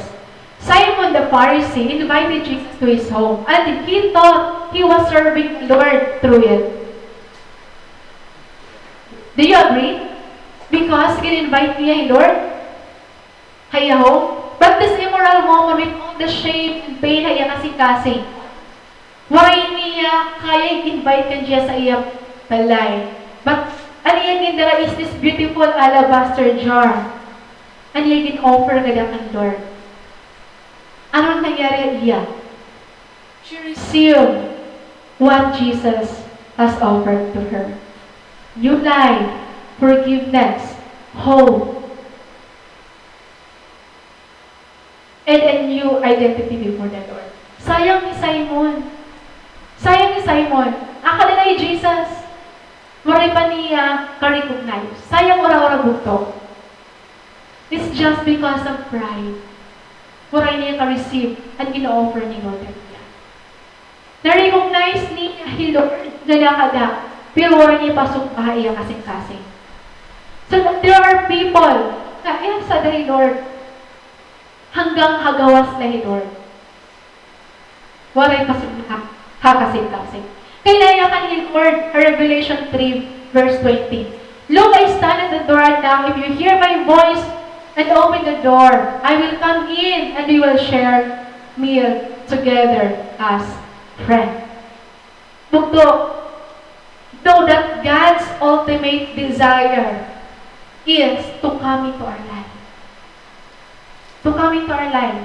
Simon the Pharisee invited Jesus to his home, and he thought he was serving the Lord through it. Do you agree? Because gin-invite niya hi Lord ha iya home. But this immoral woman, with all the shame and pain ha iya kasingkasing, Waray niya kaya i-invite kan Jesus ha iya balay. But an iya gindara is this beautiful alabaster jar. An iya gin-offer ngada kan Lord. Ano an nangyari ha iya? She received what Jesus has offered to her. New life, forgiveness, hope, and a new identity before the Lord. Sayang hi Simon. Sayang hi Simon. Akala niya hi Jesus. Waray pa niya ka-recognize. Sayang ura-ura bugto. It's just because of pride. Waray niya ka-receive an gin-o-offer ni Lord kaniya. Na-recognize niya hi Lord nga nakada, pero waray niya pasugba ha iya kasingkasing. So, there are people nga, iya sa hi Lord, hanggang ha gawas la hi Lord. Waray pasugba ha kasingkasing. Kay nayakan hi Lord, Revelation three, verse twenty. "Look, I stand at the door and knock. If you hear my voice and open the door, I will come in and we will share meal together as friends." Bugto, know that God's ultimate desire is to come into our life. To come into our life.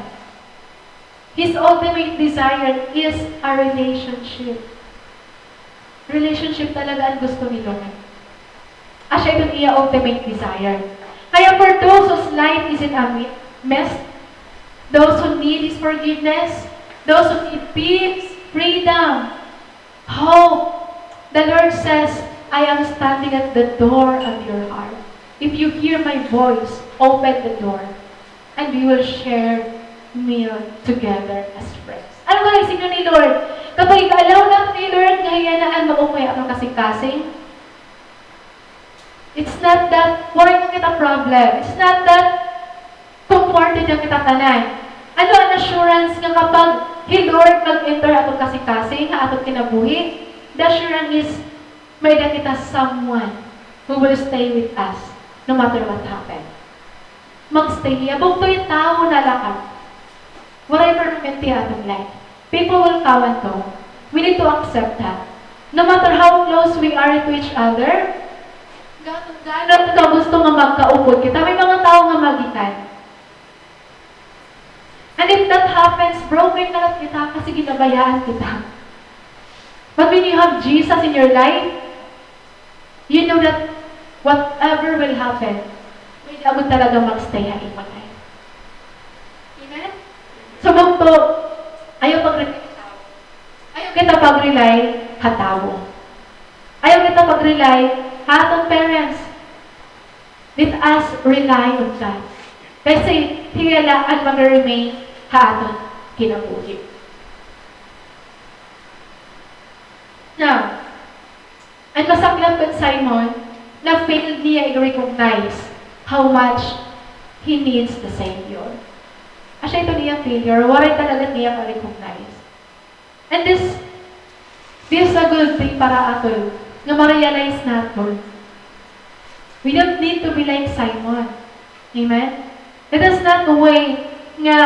His ultimate desire is a relationship. Relationship talaga an gusto ni Lord. Asya iton iya ultimate desire. Kaya for those whose life is in a mi-, mess, those who need His forgiveness, those who need peace, freedom, hope, the Lord says, "I am standing at the door of your heart. If you hear my voice, open the door." And we will share meal together as friends. Ano ba an siring ni Lord? Kapag ig-allow naton ni Lord nga hiya na an mag-ukay ha aton kasingkasing, it's not that waray na kita problem. It's not that comforted na kita tanan. Ano an assurance nga kapag hi Lord mag-enter ha aton kasingkasing, ha aton kinabuhi? The assurance is may-ada kita someone who will stay with us no matter what happen. Mag-stay hiya. Bugto, it tawo nalakat. Waray permanente ha aton life. People will come and go. We need to accept that. No matter how close we are to each other, gaano, gaano ka gusto nga magkaupod kita, may mga tawo nga magikan. And if that happens, broken na la kita kasi ginabayaan kita. But when you have Jesus in your life, you know that whatever will happen, may-ada gud talaga mag-stay ha imo life. Amen? So, bugto, ayaw pag-rely ha tawo. Ayaw kita pag-rely ha tawo. Ayaw kita pag-rely ha aton parents. Let us rely on God. Kasi hiya la an mag-remain ha aton kinabuhi. Now, an masaklap kan Simon, na-fail niya i-recognize how much he needs the Savior. Asya iton iya failure, waray talaga niya ka-recognize. And this, this is a good thing para aton nga ma-realize naton. We don't need to be like Simon. Amen? Let us not wait nga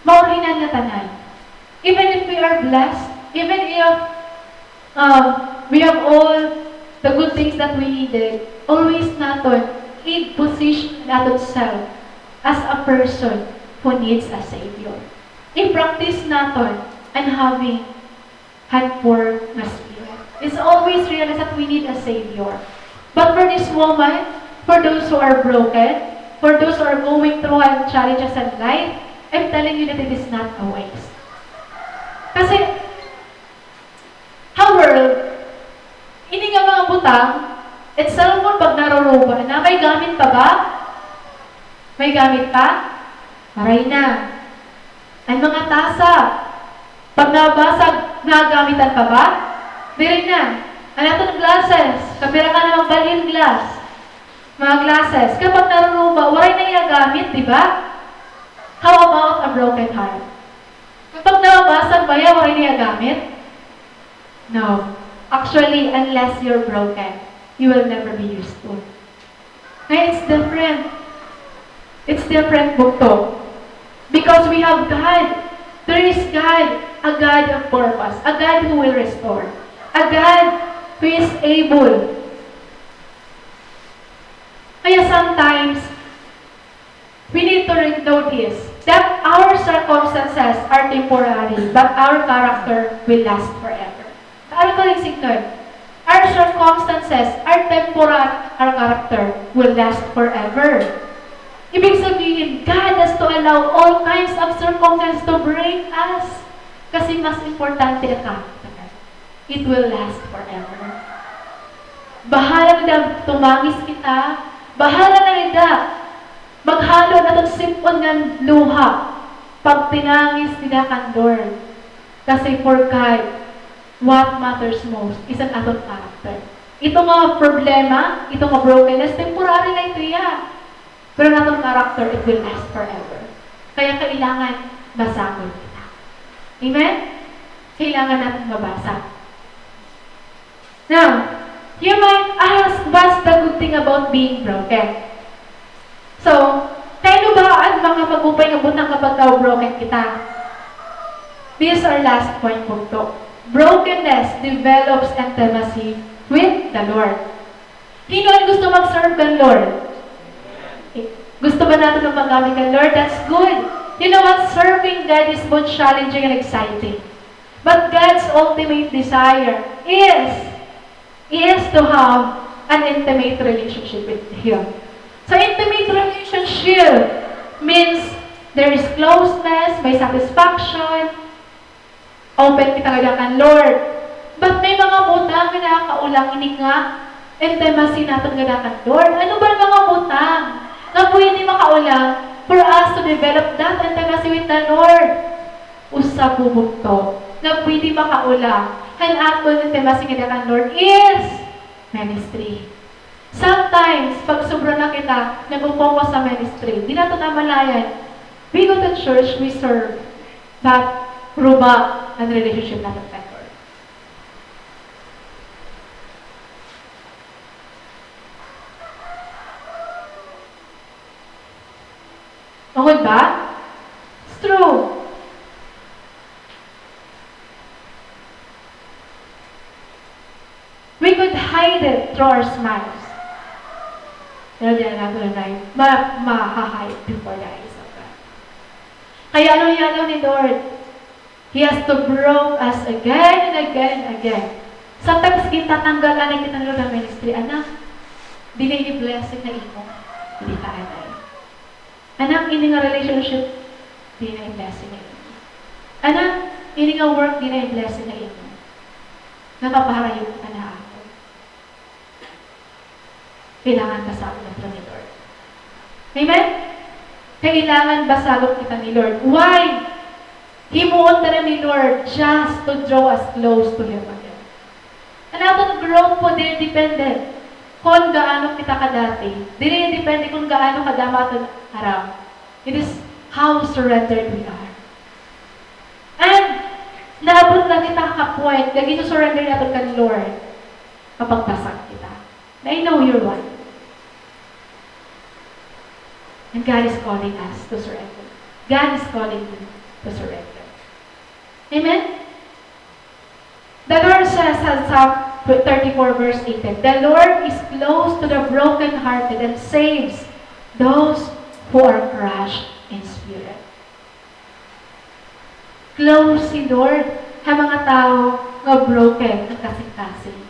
maurhinan nga tanan. Even if we are blessed, even if, um, we have all the good things that we needed, always naton i-position naton self as a person who needs a Savior. I-practice naton an having han poor nga spirit. It's always realize that we need a Savior. But for this woman, for those who are broken, for those who are going through hard challenges in life, I'm telling you that it is not a waste. Kasi, ha world, ini nga mga butang, it cellphone pag naruruba na, may gamit pa ba? May gamit pa? Waray na. An mga tasa, pag nabasag, nagagamitan pa ba? Diri na. An aton glasses, kapira ka na magbalhin glass? Mga glasses, kapag naruruba, waray na iya gamit, di ba? How about a broken heart? Kapag nabasag ba iya, waray na iya gamit? No. Actually, unless you're broken, you will never be used to. Kaya it's different. It's different, bugto. Because we have God. There is God, a God of purpose, a God who will restore, a God who is able. Kaya sometimes, we need to notice that our circumstances are temporary, but our character will last forever. Ano ka rin signal? Our circumstances are temporary, our character will last forever. Ibig sabihin, God has to allow all kinds of circumstances to break us. Kasi mas importante ang character. It will last forever. Bahala na dida tumangis kita, bahala na dida maghalo an aton sip-on ngan luha pagtinangis dida kan Lord. Kasi for God, what matters most is an aton character. Ito nga problema, ito nga brokenness, temporary la ito hiya. Pero an aton character, it will last forever. Kaya kailangan basahon kita. Amen? Kailangan natin mabasa. Now, you might ask, what's the good thing about being broken? So, kay ano ba an mga mag-upay nga butang kapag ka broken kita? This is our last point, bugto. Brokenness develops intimacy with the Lord. Hin-o an gusto mag-serve kan Lord? Gusto ba naton magpanggamit kan Lord? That's good. You know what? Serving God is both challenging and exciting. But God's ultimate desire is, is to have an intimate relationship with Him. So intimate relationship means there is closeness, may satisfaction, open kita ngada kan Lord. But may mga butang nga nakakaulang ini nga intimacy naton ngada kan Lord. Ano ba an mga butang nga pwede makaulang for us to develop that intimacy with the Lord? Usa, bugto, nga pwede makaulang han aton intimacy ngada kan Lord is ministry. Sometimes, pag sobra na kita nagpo-focus sa ministry, di naton namalayan, we go to church, we serve, but ruba an relationship naton kan Lord. Mahod ba? It's true. We could hide it through our smiles. Pero di na naton ma-, ma-hide before the eyes of God. Kaya ano an ginhataw ni Lord? He has to broke us again and again and again. Sometimes, gintatanggal anay kita ni Lord han ministry, anak, diri ini blessing na imo. Diri ka anay. Anak, ini nga relationship, diri na i-blessing na imo. Anak, ini nga work, diri na i-blessing na imo. Nakapaharayo ka na ako. Kailangan basahon naton ni Lord. Amen? Kailangan basahon kita ni Lord. Why? Himuon ta na ni Lord just to draw us close to Him again. An aton growth po, diri depende kon gaano kita kadati. Diri depende kon gaano kadamo aton harap. It is how surrendered we are. And naabot na kita ha point nga gin-surrender naton kan Lord. Mapagbasag kita. I know you're one. And God is calling us to surrender. God is calling you to surrender. Amen? The Lord says in Psalm thirty-four verse eighteen, "The Lord is close to the brokenhearted and saves those who are crushed in spirit." Close si Lord ha mga tawo nga broken an kasingkasing.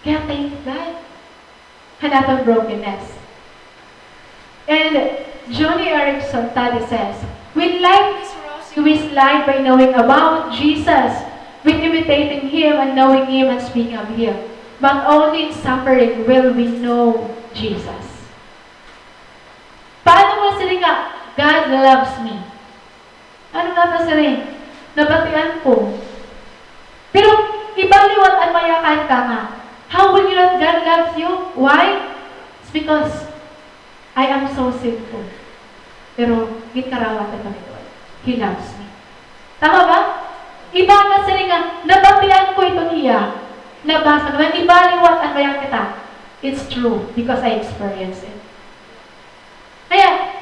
Kaya thank God han aton brokenness. And Joni Eareckson Tada says, "We like Miss Rosie, we like by knowing about Jesus, with imitating Him and knowing Him and speaking of Him. But only in suffering will we know Jesus." Paano mo siring nga, "God loves me"? Ano nga ta siring? Nabatian ko. Pero iba liwat an mayakan ka nga, "How will you know God loves you?" Why? It's because I am so sinful. Pero ginkarawat ako ni Lord. He loves me. Tama ba? Iba nga siring nga, "Nabatian ko ito niya." Nabasa ko. Iba liwat an mayakan kita. It's true because I experience it. Kaya,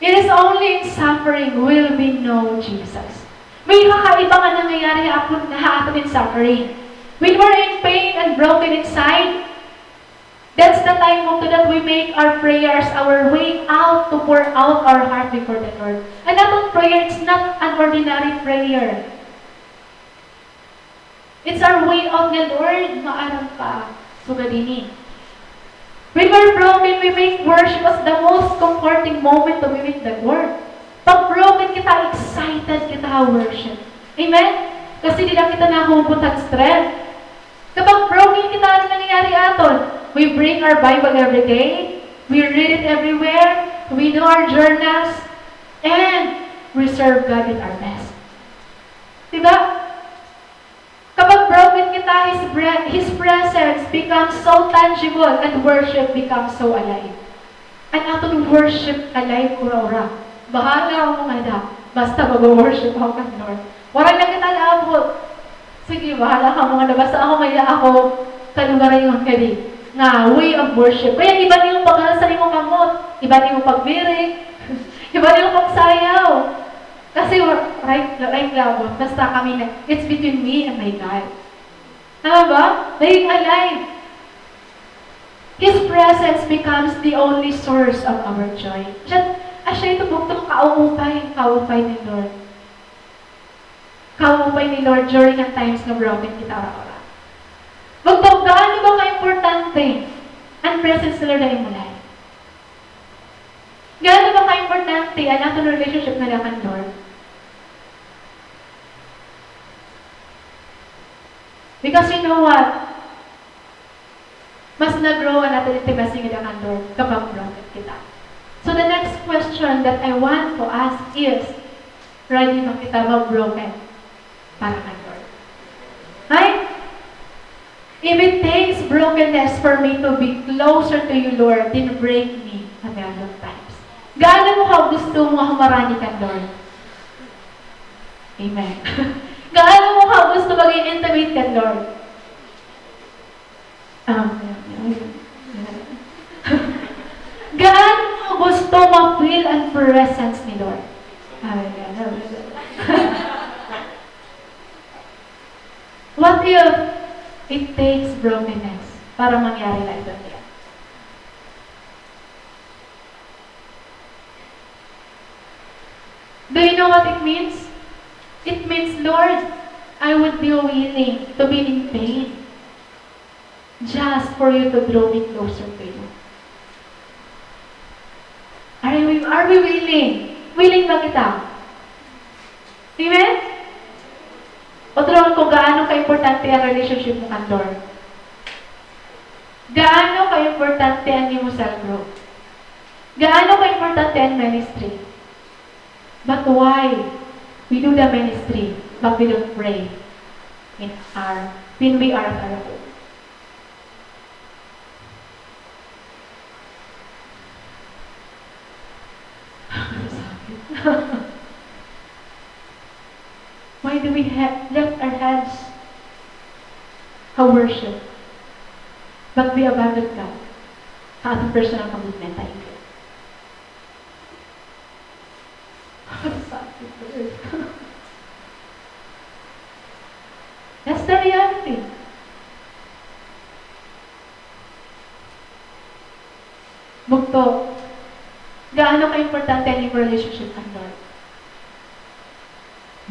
it is Only in suffering will we know Jesus. May kakaiba nga nangyayari ha aton, ha aton in suffering. When we're in pain and broken inside, that's the time of that we make our prayers, our way out to pour out our heart before the Lord. An aton prayer, it's not an ordinary prayer. It's our way out nga, "Lord, maaram ka, sugad ini." When we're broken, we make worship as the most comforting moment to be with the Lord. Pag broken kita, excited kita ha worship. Amen? Kasi dida kita nahugot han strength. Kapag broken kita, ano nangyayari aton? We bring our Bible every day. We read it everywhere. We do our journals. And we serve God in our best. Di ba? Kapag broken kita, His bre-, His presence becomes so tangible and worship becomes so alive. An aton worship alive ura-ura. Bahala kamo ngada. Basta mag-worship ako kan Lord. Waray na kita labot. Sige, bahala kamo ngada. Basta ako, may-ada ako kalugaringon kadi. Nga way of worship. Kay iba niyo paghalsa nimo kamot. Iba niyo pagbirik. Iba niyo pagsayaw. Kasi wa-, right, right labot. Basta kami na, it's between me and my God. Tama ba? Naging alive. His presence becomes the only source of our joy. Siya, asya ito bugto kauupay, kauupay ni Lord. Kauupay ni Lord during an times nga broken kita ura-ura. Bugto, gaano ba kaimportante an presence ni Lord ha imo life? Gaano ba kaimportante an aton relationship ngada kan Lord? Because you know what? Mas nag-grow an aton intimacy ngada kan Lord kapag broken kita. So the next question that I want to ask is, ready ba kita mag-broken para kan Lord? Hay? If it takes brokenness for me to be closer to you, Lord, then break me a million times. Gaano mo kagusto nga humarani kan Lord? Amen. Gaano mo kagusto maging intimate kan Lord? Amen. Gaano mo gusto ma-feel an presence ni Lord? Amen. What if it takes brokenness para mangyari la ito niya? Do you know what it means? It means, "Lord, I would be willing to be in pain just for you to draw me closer to you." Are we, are we willing? Willing ba kita? Amen? Otro, kung gaano kaimportante an relationship mo kan Lord. Gaano kaimportante an imo cell group? Gaano kaimportante an ministry? But why we do the ministry, but we don't pray in our, when we are at our home? Why do we ha-, left our hands ha worship, but we abandon God ha aton personal commitment ha India? Ang sakit, Lord. That's the reality. Bugto, gaano kaimportante an imo relationship kan Lord?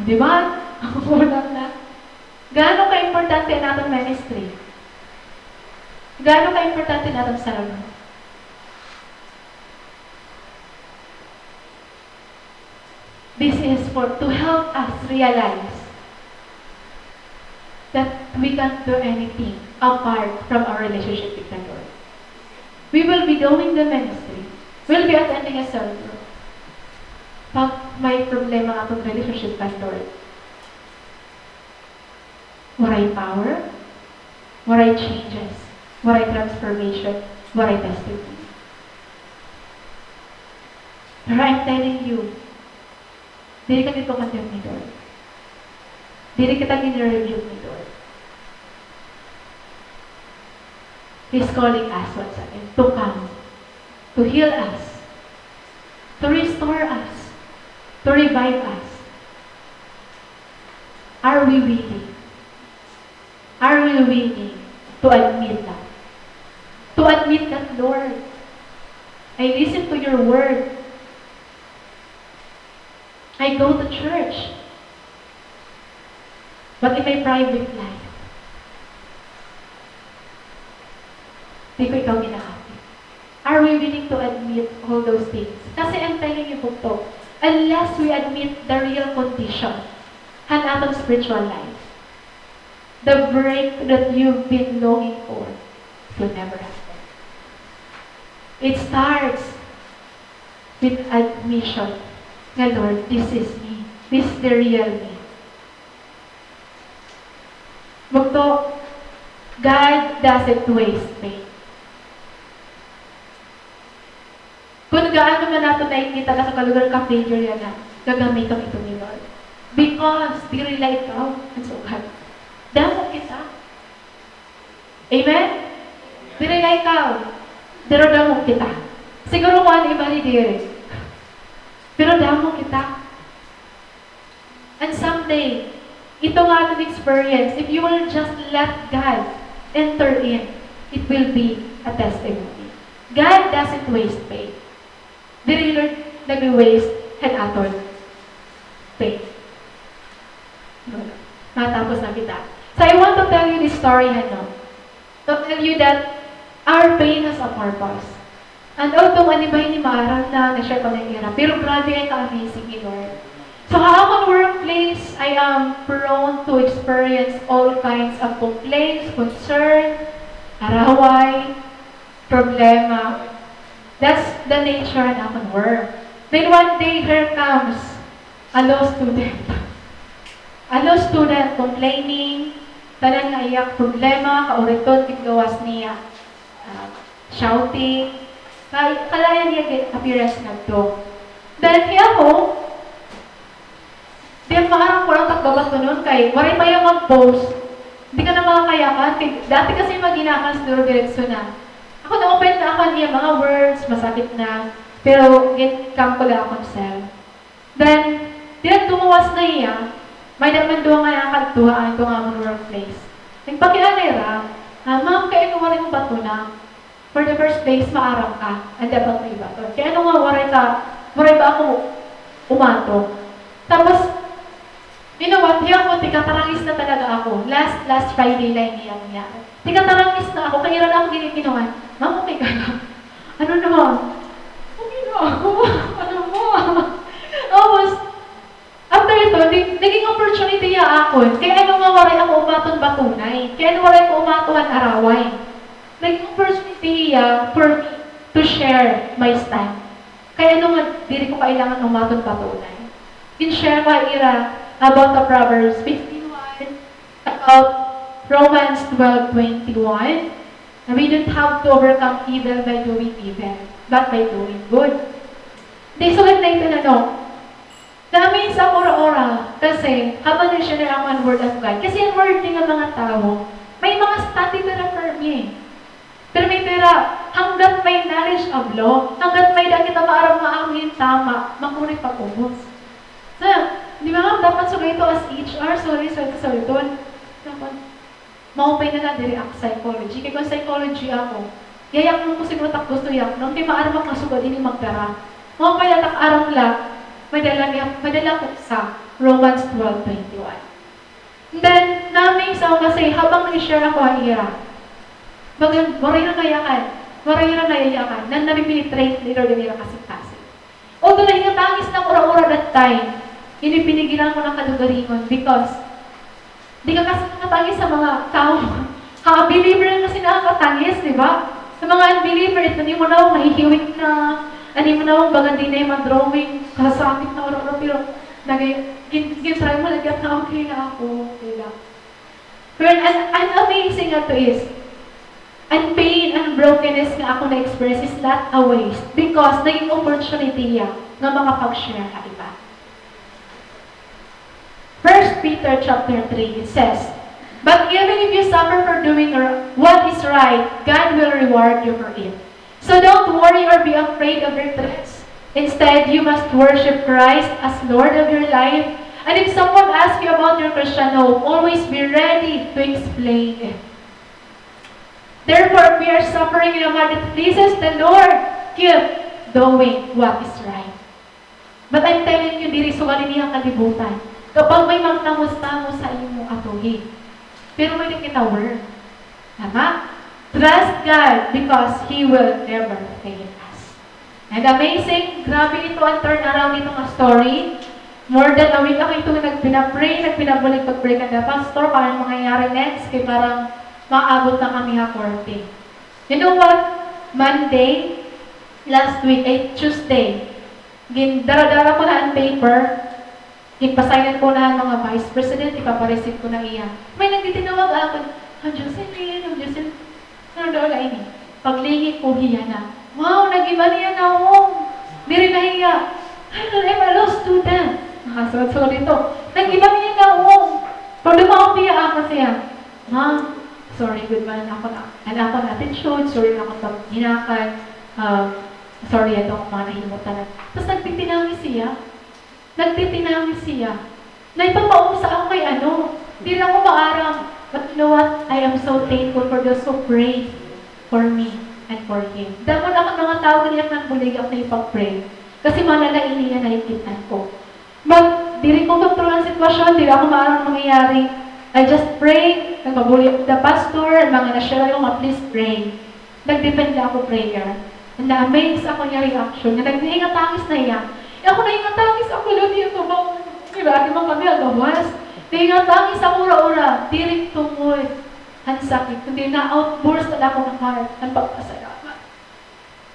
Di ba? Kulang na. Gaano kaimportante an aton ministry? Gaano kaimportante an aton cell group? This is for, to help us realize that we can't do anything apart from our relationship with the Lord. We will be doing the ministry. We'll be attending a cell group. Pag may problema aton relationship kan Lord, waray power, waray changes, waray transformation, waray testimony. Pero I'm telling you, diri ka gin-condemn ni Lord. Diri kita gin-rebuke ni Lord. He's calling us once again to come, to heal us, to restore us, to revive us. Are we willing? Are we willing to admit that? To admit that, "Lord, I listen to your word. I go to church. But in my private life, di ko ikaw ginahapit." Are we willing to admit all those things? Kasi I'm telling you, bugto, unless we admit the real condition han aton spiritual life, the break that you've been longing for will never happen. It starts with admission nga, "Lord, this is me. This is the real me." Bugto, God doesn't waste faith. Kun gaano man naton nakikita, nakakalugar ka failure yana, gagamiton ito ni Lord. Because diri la ikaw an sugad. Damo kita. Amen? Diri la ikaw. Pero damo kita. Siguro kuan iba ni diri. Pero damo kita. And someday, ito nga aton experience, if you will just let God enter in, it will be a testimony. God doesn't waste faith. Diri Lord nagwi-waste han aton faith. Matapos na kita. So I want to tell you this story, ano, to tell you that our pain has a purpose. And although an iba ini maaram na, na-share ko na ira, pero grabe ay ka-amazing ni Lord. So, ha akon workplace, I am prone to experience all kinds of complaints, concern, araway, problema. That's the nature han akon work. Then one day, here comes a law student. A law student complaining, tanan nga iya problema, kauriton, tiggawas niya, ah, shouting, kay kalayan niya gid appearance ngadto. Then, hi ako, di maaram ko an tak babatunon kay waray pa iya mag-post. Di ka na makakayakan. Kay dati kasi maginakan siguro diretso na. Ako na-open na ako niya mga words, masakit na. Pero gin-calm ko la akon self. Then, diri tumuwas na iya, may-ada man duha nga nakadtuhaan ito nga amon workplace. Nagpakiana hira, ah, "Ma'am, kay ano waray mo batuna?" For the first place, maaram ka, an dapat mo ibaton. Kay ano nga waray ka, waray ba ako umato? Tapos, you know what, hiya ko, tikatarangis na talaga ako. Last, last Friday la ini nangyari. Tikatarangis na ako, kay ira na ako ginikinuhan. "Ma'am, okay ka na?" "Ano na, ma'am?" "Okay na ako." "Ano mo?" Tapos, after ito, nag-, naging opportunity hiya akon. Kay ano nga waray ako umaton batunay? Kay ano waray ko umato han araway? Naging opportunity hiya for me to share my stand. Kay ano nga diri ko kailangan umaton batunay? Gin-share ko ha ira about the Proverbs fifteen one, about Romans twelve twenty-one, na we don't have to overcome evil by doing evil, but by doing good. Di, sugad na ito na, no? Na-amaze ako ura-ura, kasi habang nag-share ako an Word of God, kasi an Word nga mga tawo, may mga study nira permi. Pero may pira, hanggat may knowledge of law, hanggat may-ada kita maaram nga amo hin tama, makuri pag-ubos. So, di ba nga, dapat sugad ito as H R, sorry, sorry, sorry, ton. Dapat, maupay na la diri ak psychology. Kay kon psychology ako, yayaknon ko siguro tak gusto yaknon, kay maaram ak nga sugad ini magdara. Maupay na tak aram la, madala niya, madala ko sa Romans twelve twenty-one. And then, na-amaze ako kasi habang nag-share ako ha ira, bagan, waray hira nayakan, waray hira nayayakan, na nabipenetrate ni Lord an ira kasingkasing. Although nahingatangis na ak ura-ura that time, ini pinigilan ko na kalugaringon because di ka kasi nakatangis sa mga tawo. Ha, believer lang kasi nakakatangis, di ba? Sa mga unbeliever, ito, an imo nawong mahihiwit na, an imo nawong bagan di na man drawing, kasakit na ura-ura, pero nag-, gin-, gin-try mo lagi na, "Okay na ako, okay na." Pero an, an amazing ato is, an pain, an brokenness nga ako na-experience is not a waste because naging opportunity iya nga makapag-share ha iba. First Peter chapter three, it says, "But even if you suffer for doing r-, what is right, God will reward you for it. So don't worry or be afraid of their threats. Instead, you must worship Christ as Lord of your life. And if someone asks you about your Christian hope, always be ready to explain it. Therefore, if we are suffering in a manner that pleases the Lord, keep doing what is right. But I'm telling you, diri sugad ini ha kalibutan. Kapag may magtangos-tangos sa imo, atuhi. Pero may nakita work. Tama? Trust God because He will never fail us. And amazing, grabe ito ang turnaround nito nga story. More than a week ako ito nga nagpina-pray, nagpinabulig pag-pray kan the pastor, kung ano mangyayari next, kay parang maabot na kami ha korte. You know what? Monday, last week, ay Tuesday, gindara-dara ko na an paper, ginpa-signan ko na an mga vice president, ipapa-receive ko na iya. May nagtitinawag ha akon, "Ma'am Jocelyn, Ma'am Jocelyn." Ano daw na ini? Paglingi ko, hiya na. Wow, nag-iba niya nawong. Diri na hiya. "Ay, I'm a law student." Nakasulat-sulat ito. Nag-iba niya nawong. Pero dumaon hiya ako siya. "Ma'am, sorry gud man an akon, an akon attitude, sorry an akon paghinakan, um, sorry ato akon mga nahimo tanan." Tapos nagtitinangis siya. Nagtitinangis siya. Naipapaunsa ako kay ano. Diri ako maaram. But you know what? I am so thankful for those who prayed for me and for him. Damo na akon mga tawo nga diri ako nagbulig ako na ipag-pray. Kasi malala ini nga nakikita ko. But diri ko kontrol an sitwasyon, diri ako maaram an mangyayari. I just pray, nagpabulig ako the pastor, an mga na-share ko nga, "Please pray." Nag-depend ako prayer. Na-amaze ako niya reaction, nga naghingatangis na iya. E ako nahingatangis ako, Lord, iya ko bang, di ba, di man kami agawas. Nahingatangis ako ura-ura, diri tungod han sakit, kundi na-outburst na ako nga heart, an pagpasalamat.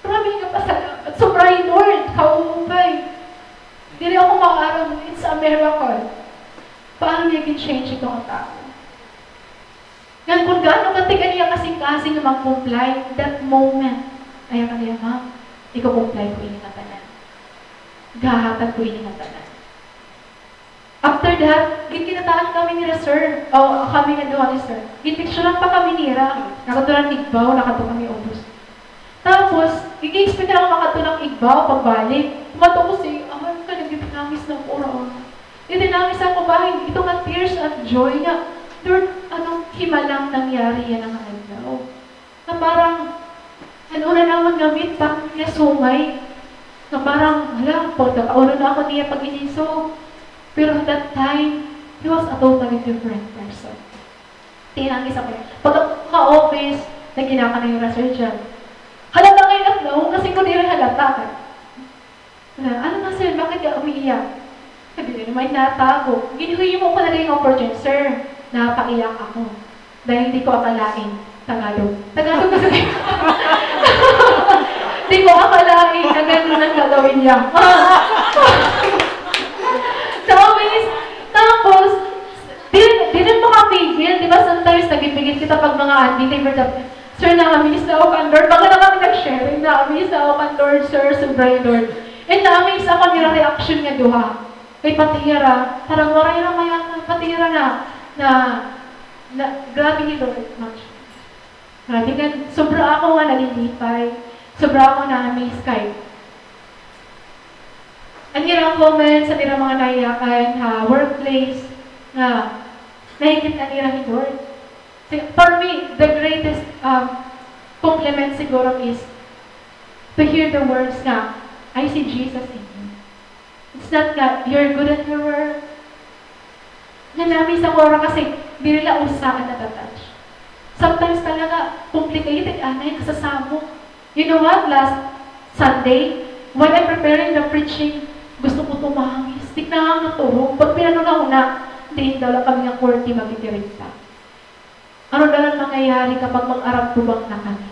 Grabe nga pasalamat. Sobra, Lord, kaupay. Diri ako maaram, it's a miracle. Paano niya gin-change ito nga tawo? Ngan kun gaano katig-a niya kasingkasing nga mag-comply, that moment, ay, ano niya, "Ma'am, iko-comply ko ini nga tanan. Gahatag ko ini nga tanan." After that, ginkinataan kami nira, sir. O, kami nga duha ni sir. Ginpicturan pa kami nira. Nakadto lang Igbaw, nakadto kami ubos. Tapos, ig-expect na ako makadto lang Igbaw, pagbalik. Kumadto ko si, ah, kay nagtitinangis na ako, ura-ura. Gitinangis ako, bahin, ito nga tears of joy nga, Lord, anong himalang nangyari yana nga adlaw? Nga parang, an una namon nga meet, parang niya sungay. Nga parang, hala, pagkakaulo na ako niya pag-inisog. Pero at that time, he was a totally different person. Tinangis ako. Pagka-office, naghinaka na yung Sir John. Halata kay Naknaw, kasi ko diri halata. Na, "Ano na, sir? Bakit ka umiiyak?" Sabi niya, "May natago." Ginhimo ko na rin yung opportunity, "Sir, napaiyak ako. Dahil di ko akalain." Tagalog. Tagalog na sabi. "Di ko akalain na ganun ang gagawin niya." Sa office, tapos, di, di rin makapigil. Di ba sometimes nagpipigil kita pag mga unbeliever, tapos, "Sir, na-amaze na ako kan Lord." Baga na kami nag-sharing, "Na-amaze na ako kan Lord, sir, sobra, Lord." And na-amaze ako nira reaction nga duha. Kay pati hira, parang waray ra maya, pati hira na, na, na, grabe ni Lord, much. Grabe nga, sobra ako nga nalilipay, sobra ako na-amaze kay an ira comments, an ira mga nayakan ha workplace, nga nakikita nira hi Lord. Si-, for me, the greatest, um, compliment siguro is to hear the words nga, "I see Jesus in you." It's not nga, "You're good at your work." Nga na-amaze ako ora kasi diri la usa an natatouch. Sometimes talaga, complicated anay, kasasamok. You know what? Last Sunday, while I'm preparing the preaching, gusto ko tumangis. Tiknangan nga turog. Pag pinanunahuna, diin daw la kami nga korte magdidirekta. Ano daw an mangyayari kapag mag-aragtubang na kami?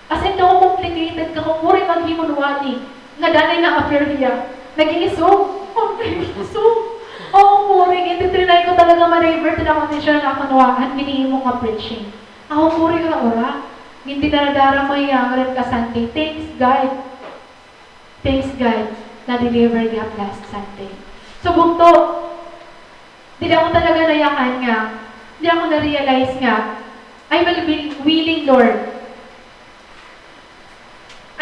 As in, daw complicated ka, kung waray maghimo wani, nga danay na-appear hiya. Nag-iisog. Nag-iisog. Oo, kuri, gintitrinay ko talaga ma-divert an akon atensyon, an akon wani, ginhimo nga preaching. Ako, kuri, ura-ura. Gintidara-dara ko hiya, ngaran ka Sunday. Thanks, God. Thanks God, na-deliver gihap last Sunday. So, bugto, diri ako talaga nayakan nga, diri ako na-realize nga, I will be willing, Lord.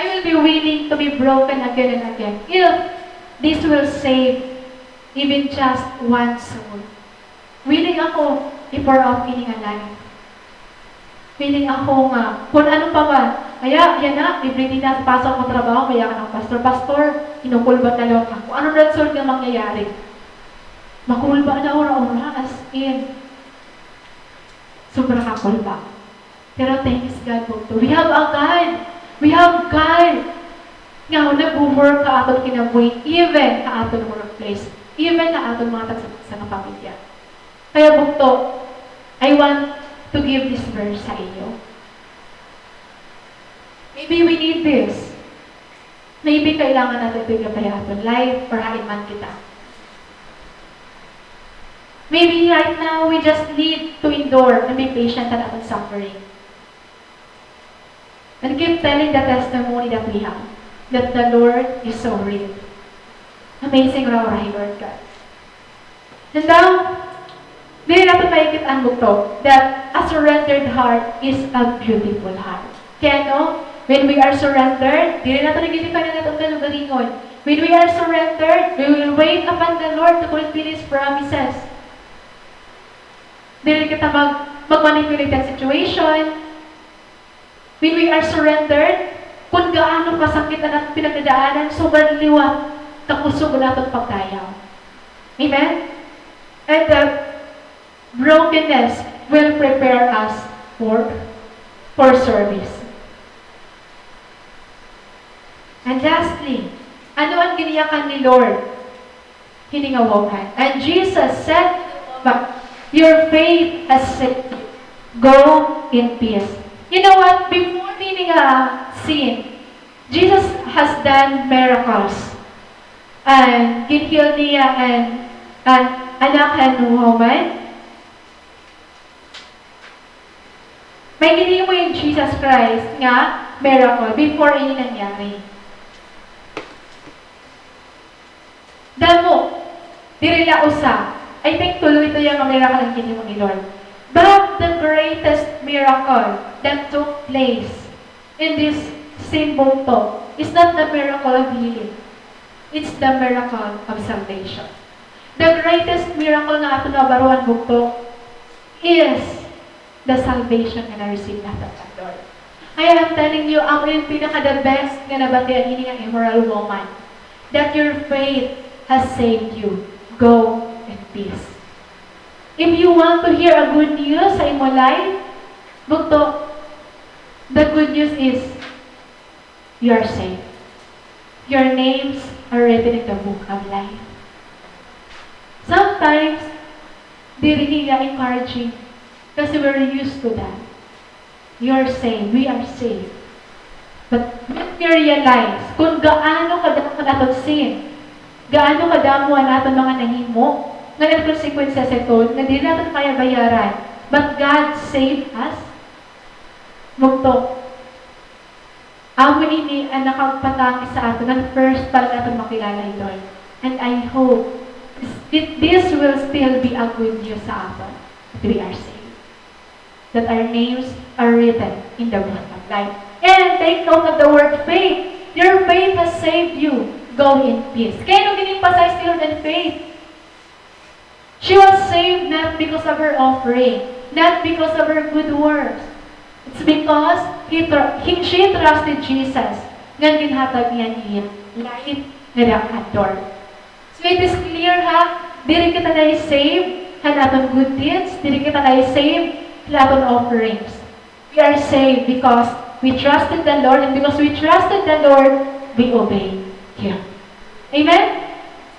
I will be willing to be broken again and again if this will save even just one soul. Willing ako i-pour out ini nga life. Willing ako nga, kun ano pa man, kaya, yana, everyday na pasok ko trabaho, kaya ka ng pastor, "Pastor, kinukulban na liwat ako." Ano na sunod nga mangyayari? Makulba na ura-ura, as in. Sobra ka kulba. Pero thanks God, bugto. We have a God. We have God nga nagwo-work ha aton kinabuhi, even ha aton workplace, even ha aton mga tagsa-tagsa nga pamilya. Kaya, bugto, I want to give this verse sa iyo. Maybe we need this. Maybe kailangan naton ito igabay ha aton life or hain man kita. Maybe right now, we just need to endure and be patient han aton suffering. And keep telling the testimony that we have, that the Lord is so real. Amazing raw, rahi, Lord God. And now, diri naton makikit-an, bugto, that a surrendered heart is a beautiful heart. Kay ano, when we are surrendered, diri naton na ginikanan aton kalugaringon. When we are surrendered, we will wait upon the Lord to fulfill His promises. Diri kita mag-, mag-manipulate han situation. When we are surrendered, kun gaano kasakit an aton pinagdadaanan, sugad liwat kakusog an aton pagdayaw. Amen? And the brokenness will prepare us for, for service. And lastly, ano an giniyakan ni Lord hini nga woman? And Jesus said to the woman, "Your faith has saved you. Go in peace." You know what? Before hini nga scene, Jesus has done miracles. And gin-heal niya an, an anak han woman. May ginhimo hin Jesus Christ nga miracle before ini nangyari. Damo, diri la usa. I think tulo ito nga miracle an ginhimo ni Lord. But the greatest miracle that took place in this scene, bugto, is not the miracle of healing. It's the miracle of salvation. The greatest miracle nga aton nabaruan, bugto, is the salvation nga na-receive naton kan Lord. I am telling you, amo ini an pinaka-the best nga nabatian hini nga immoral woman, that your faith has saved you. Go in peace. If you want to hear a good news sa imo life, bugto, the good news is you are saved. Your names are written in the book of life. Sometimes, diri hiya encouraging kasi we're used to that. You are saved, we are saved. But when we realize kun gaano kadamo an aton sin, gaano kadamo an aton mga nahimo, nga an consequences ito, nga diri naton kaya bayaran, but God saved us, bugto, amo ini an nakagpatangis sa aton, an first pa la naton makilala hi Lord. And I hope this, this will still be a good news sa aton that we are saved, that our names are written in the book of life. And take note of the word faith. Your faith has saved you. Go in peace. Kay ano gin-emphasize ni Lord an faith? She was saved not because of her offering, not because of her good works. It's because he tr-, he, she trusted Jesus, ngan ginhatag niya an iya life nga dapat, Lord. So it is clear, ha, diri kita na-save han aton good deeds, diri kita na-save han aton offerings. We are saved because we trusted the Lord, and because we trusted the Lord, we obey Him. Amen?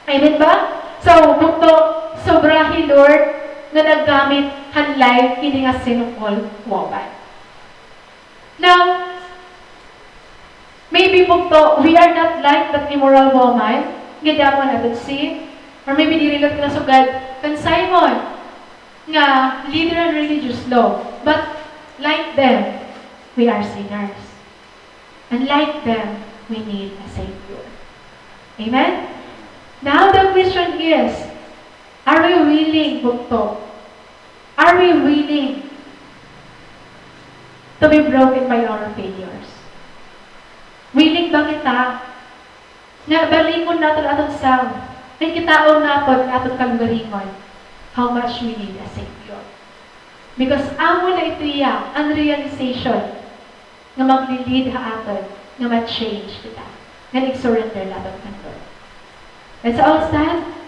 Amen ba? So, bugto, sobra hi Lord nga naggamit han life hini nga sinful woman. Now, maybe, bugto, we are not like that immoral woman nga damo an aton sin, or maybe diri la kita sugad kan Simon nga leader han religious law. But like them, we are sinners. And like them, we need a Savior. Amen? Now the question is, are we willing, bugto? Are we willing to be broken by our failures? Willing ba kita nga balikon naton aton self, nga kitaon naton nga aton kalugaringon, how much we need a Savior. Because amo na ito iya an realization nga magli-lead ha aton nga ma-change kita, nga nag-surrender naton kan Lord. Let's all stand.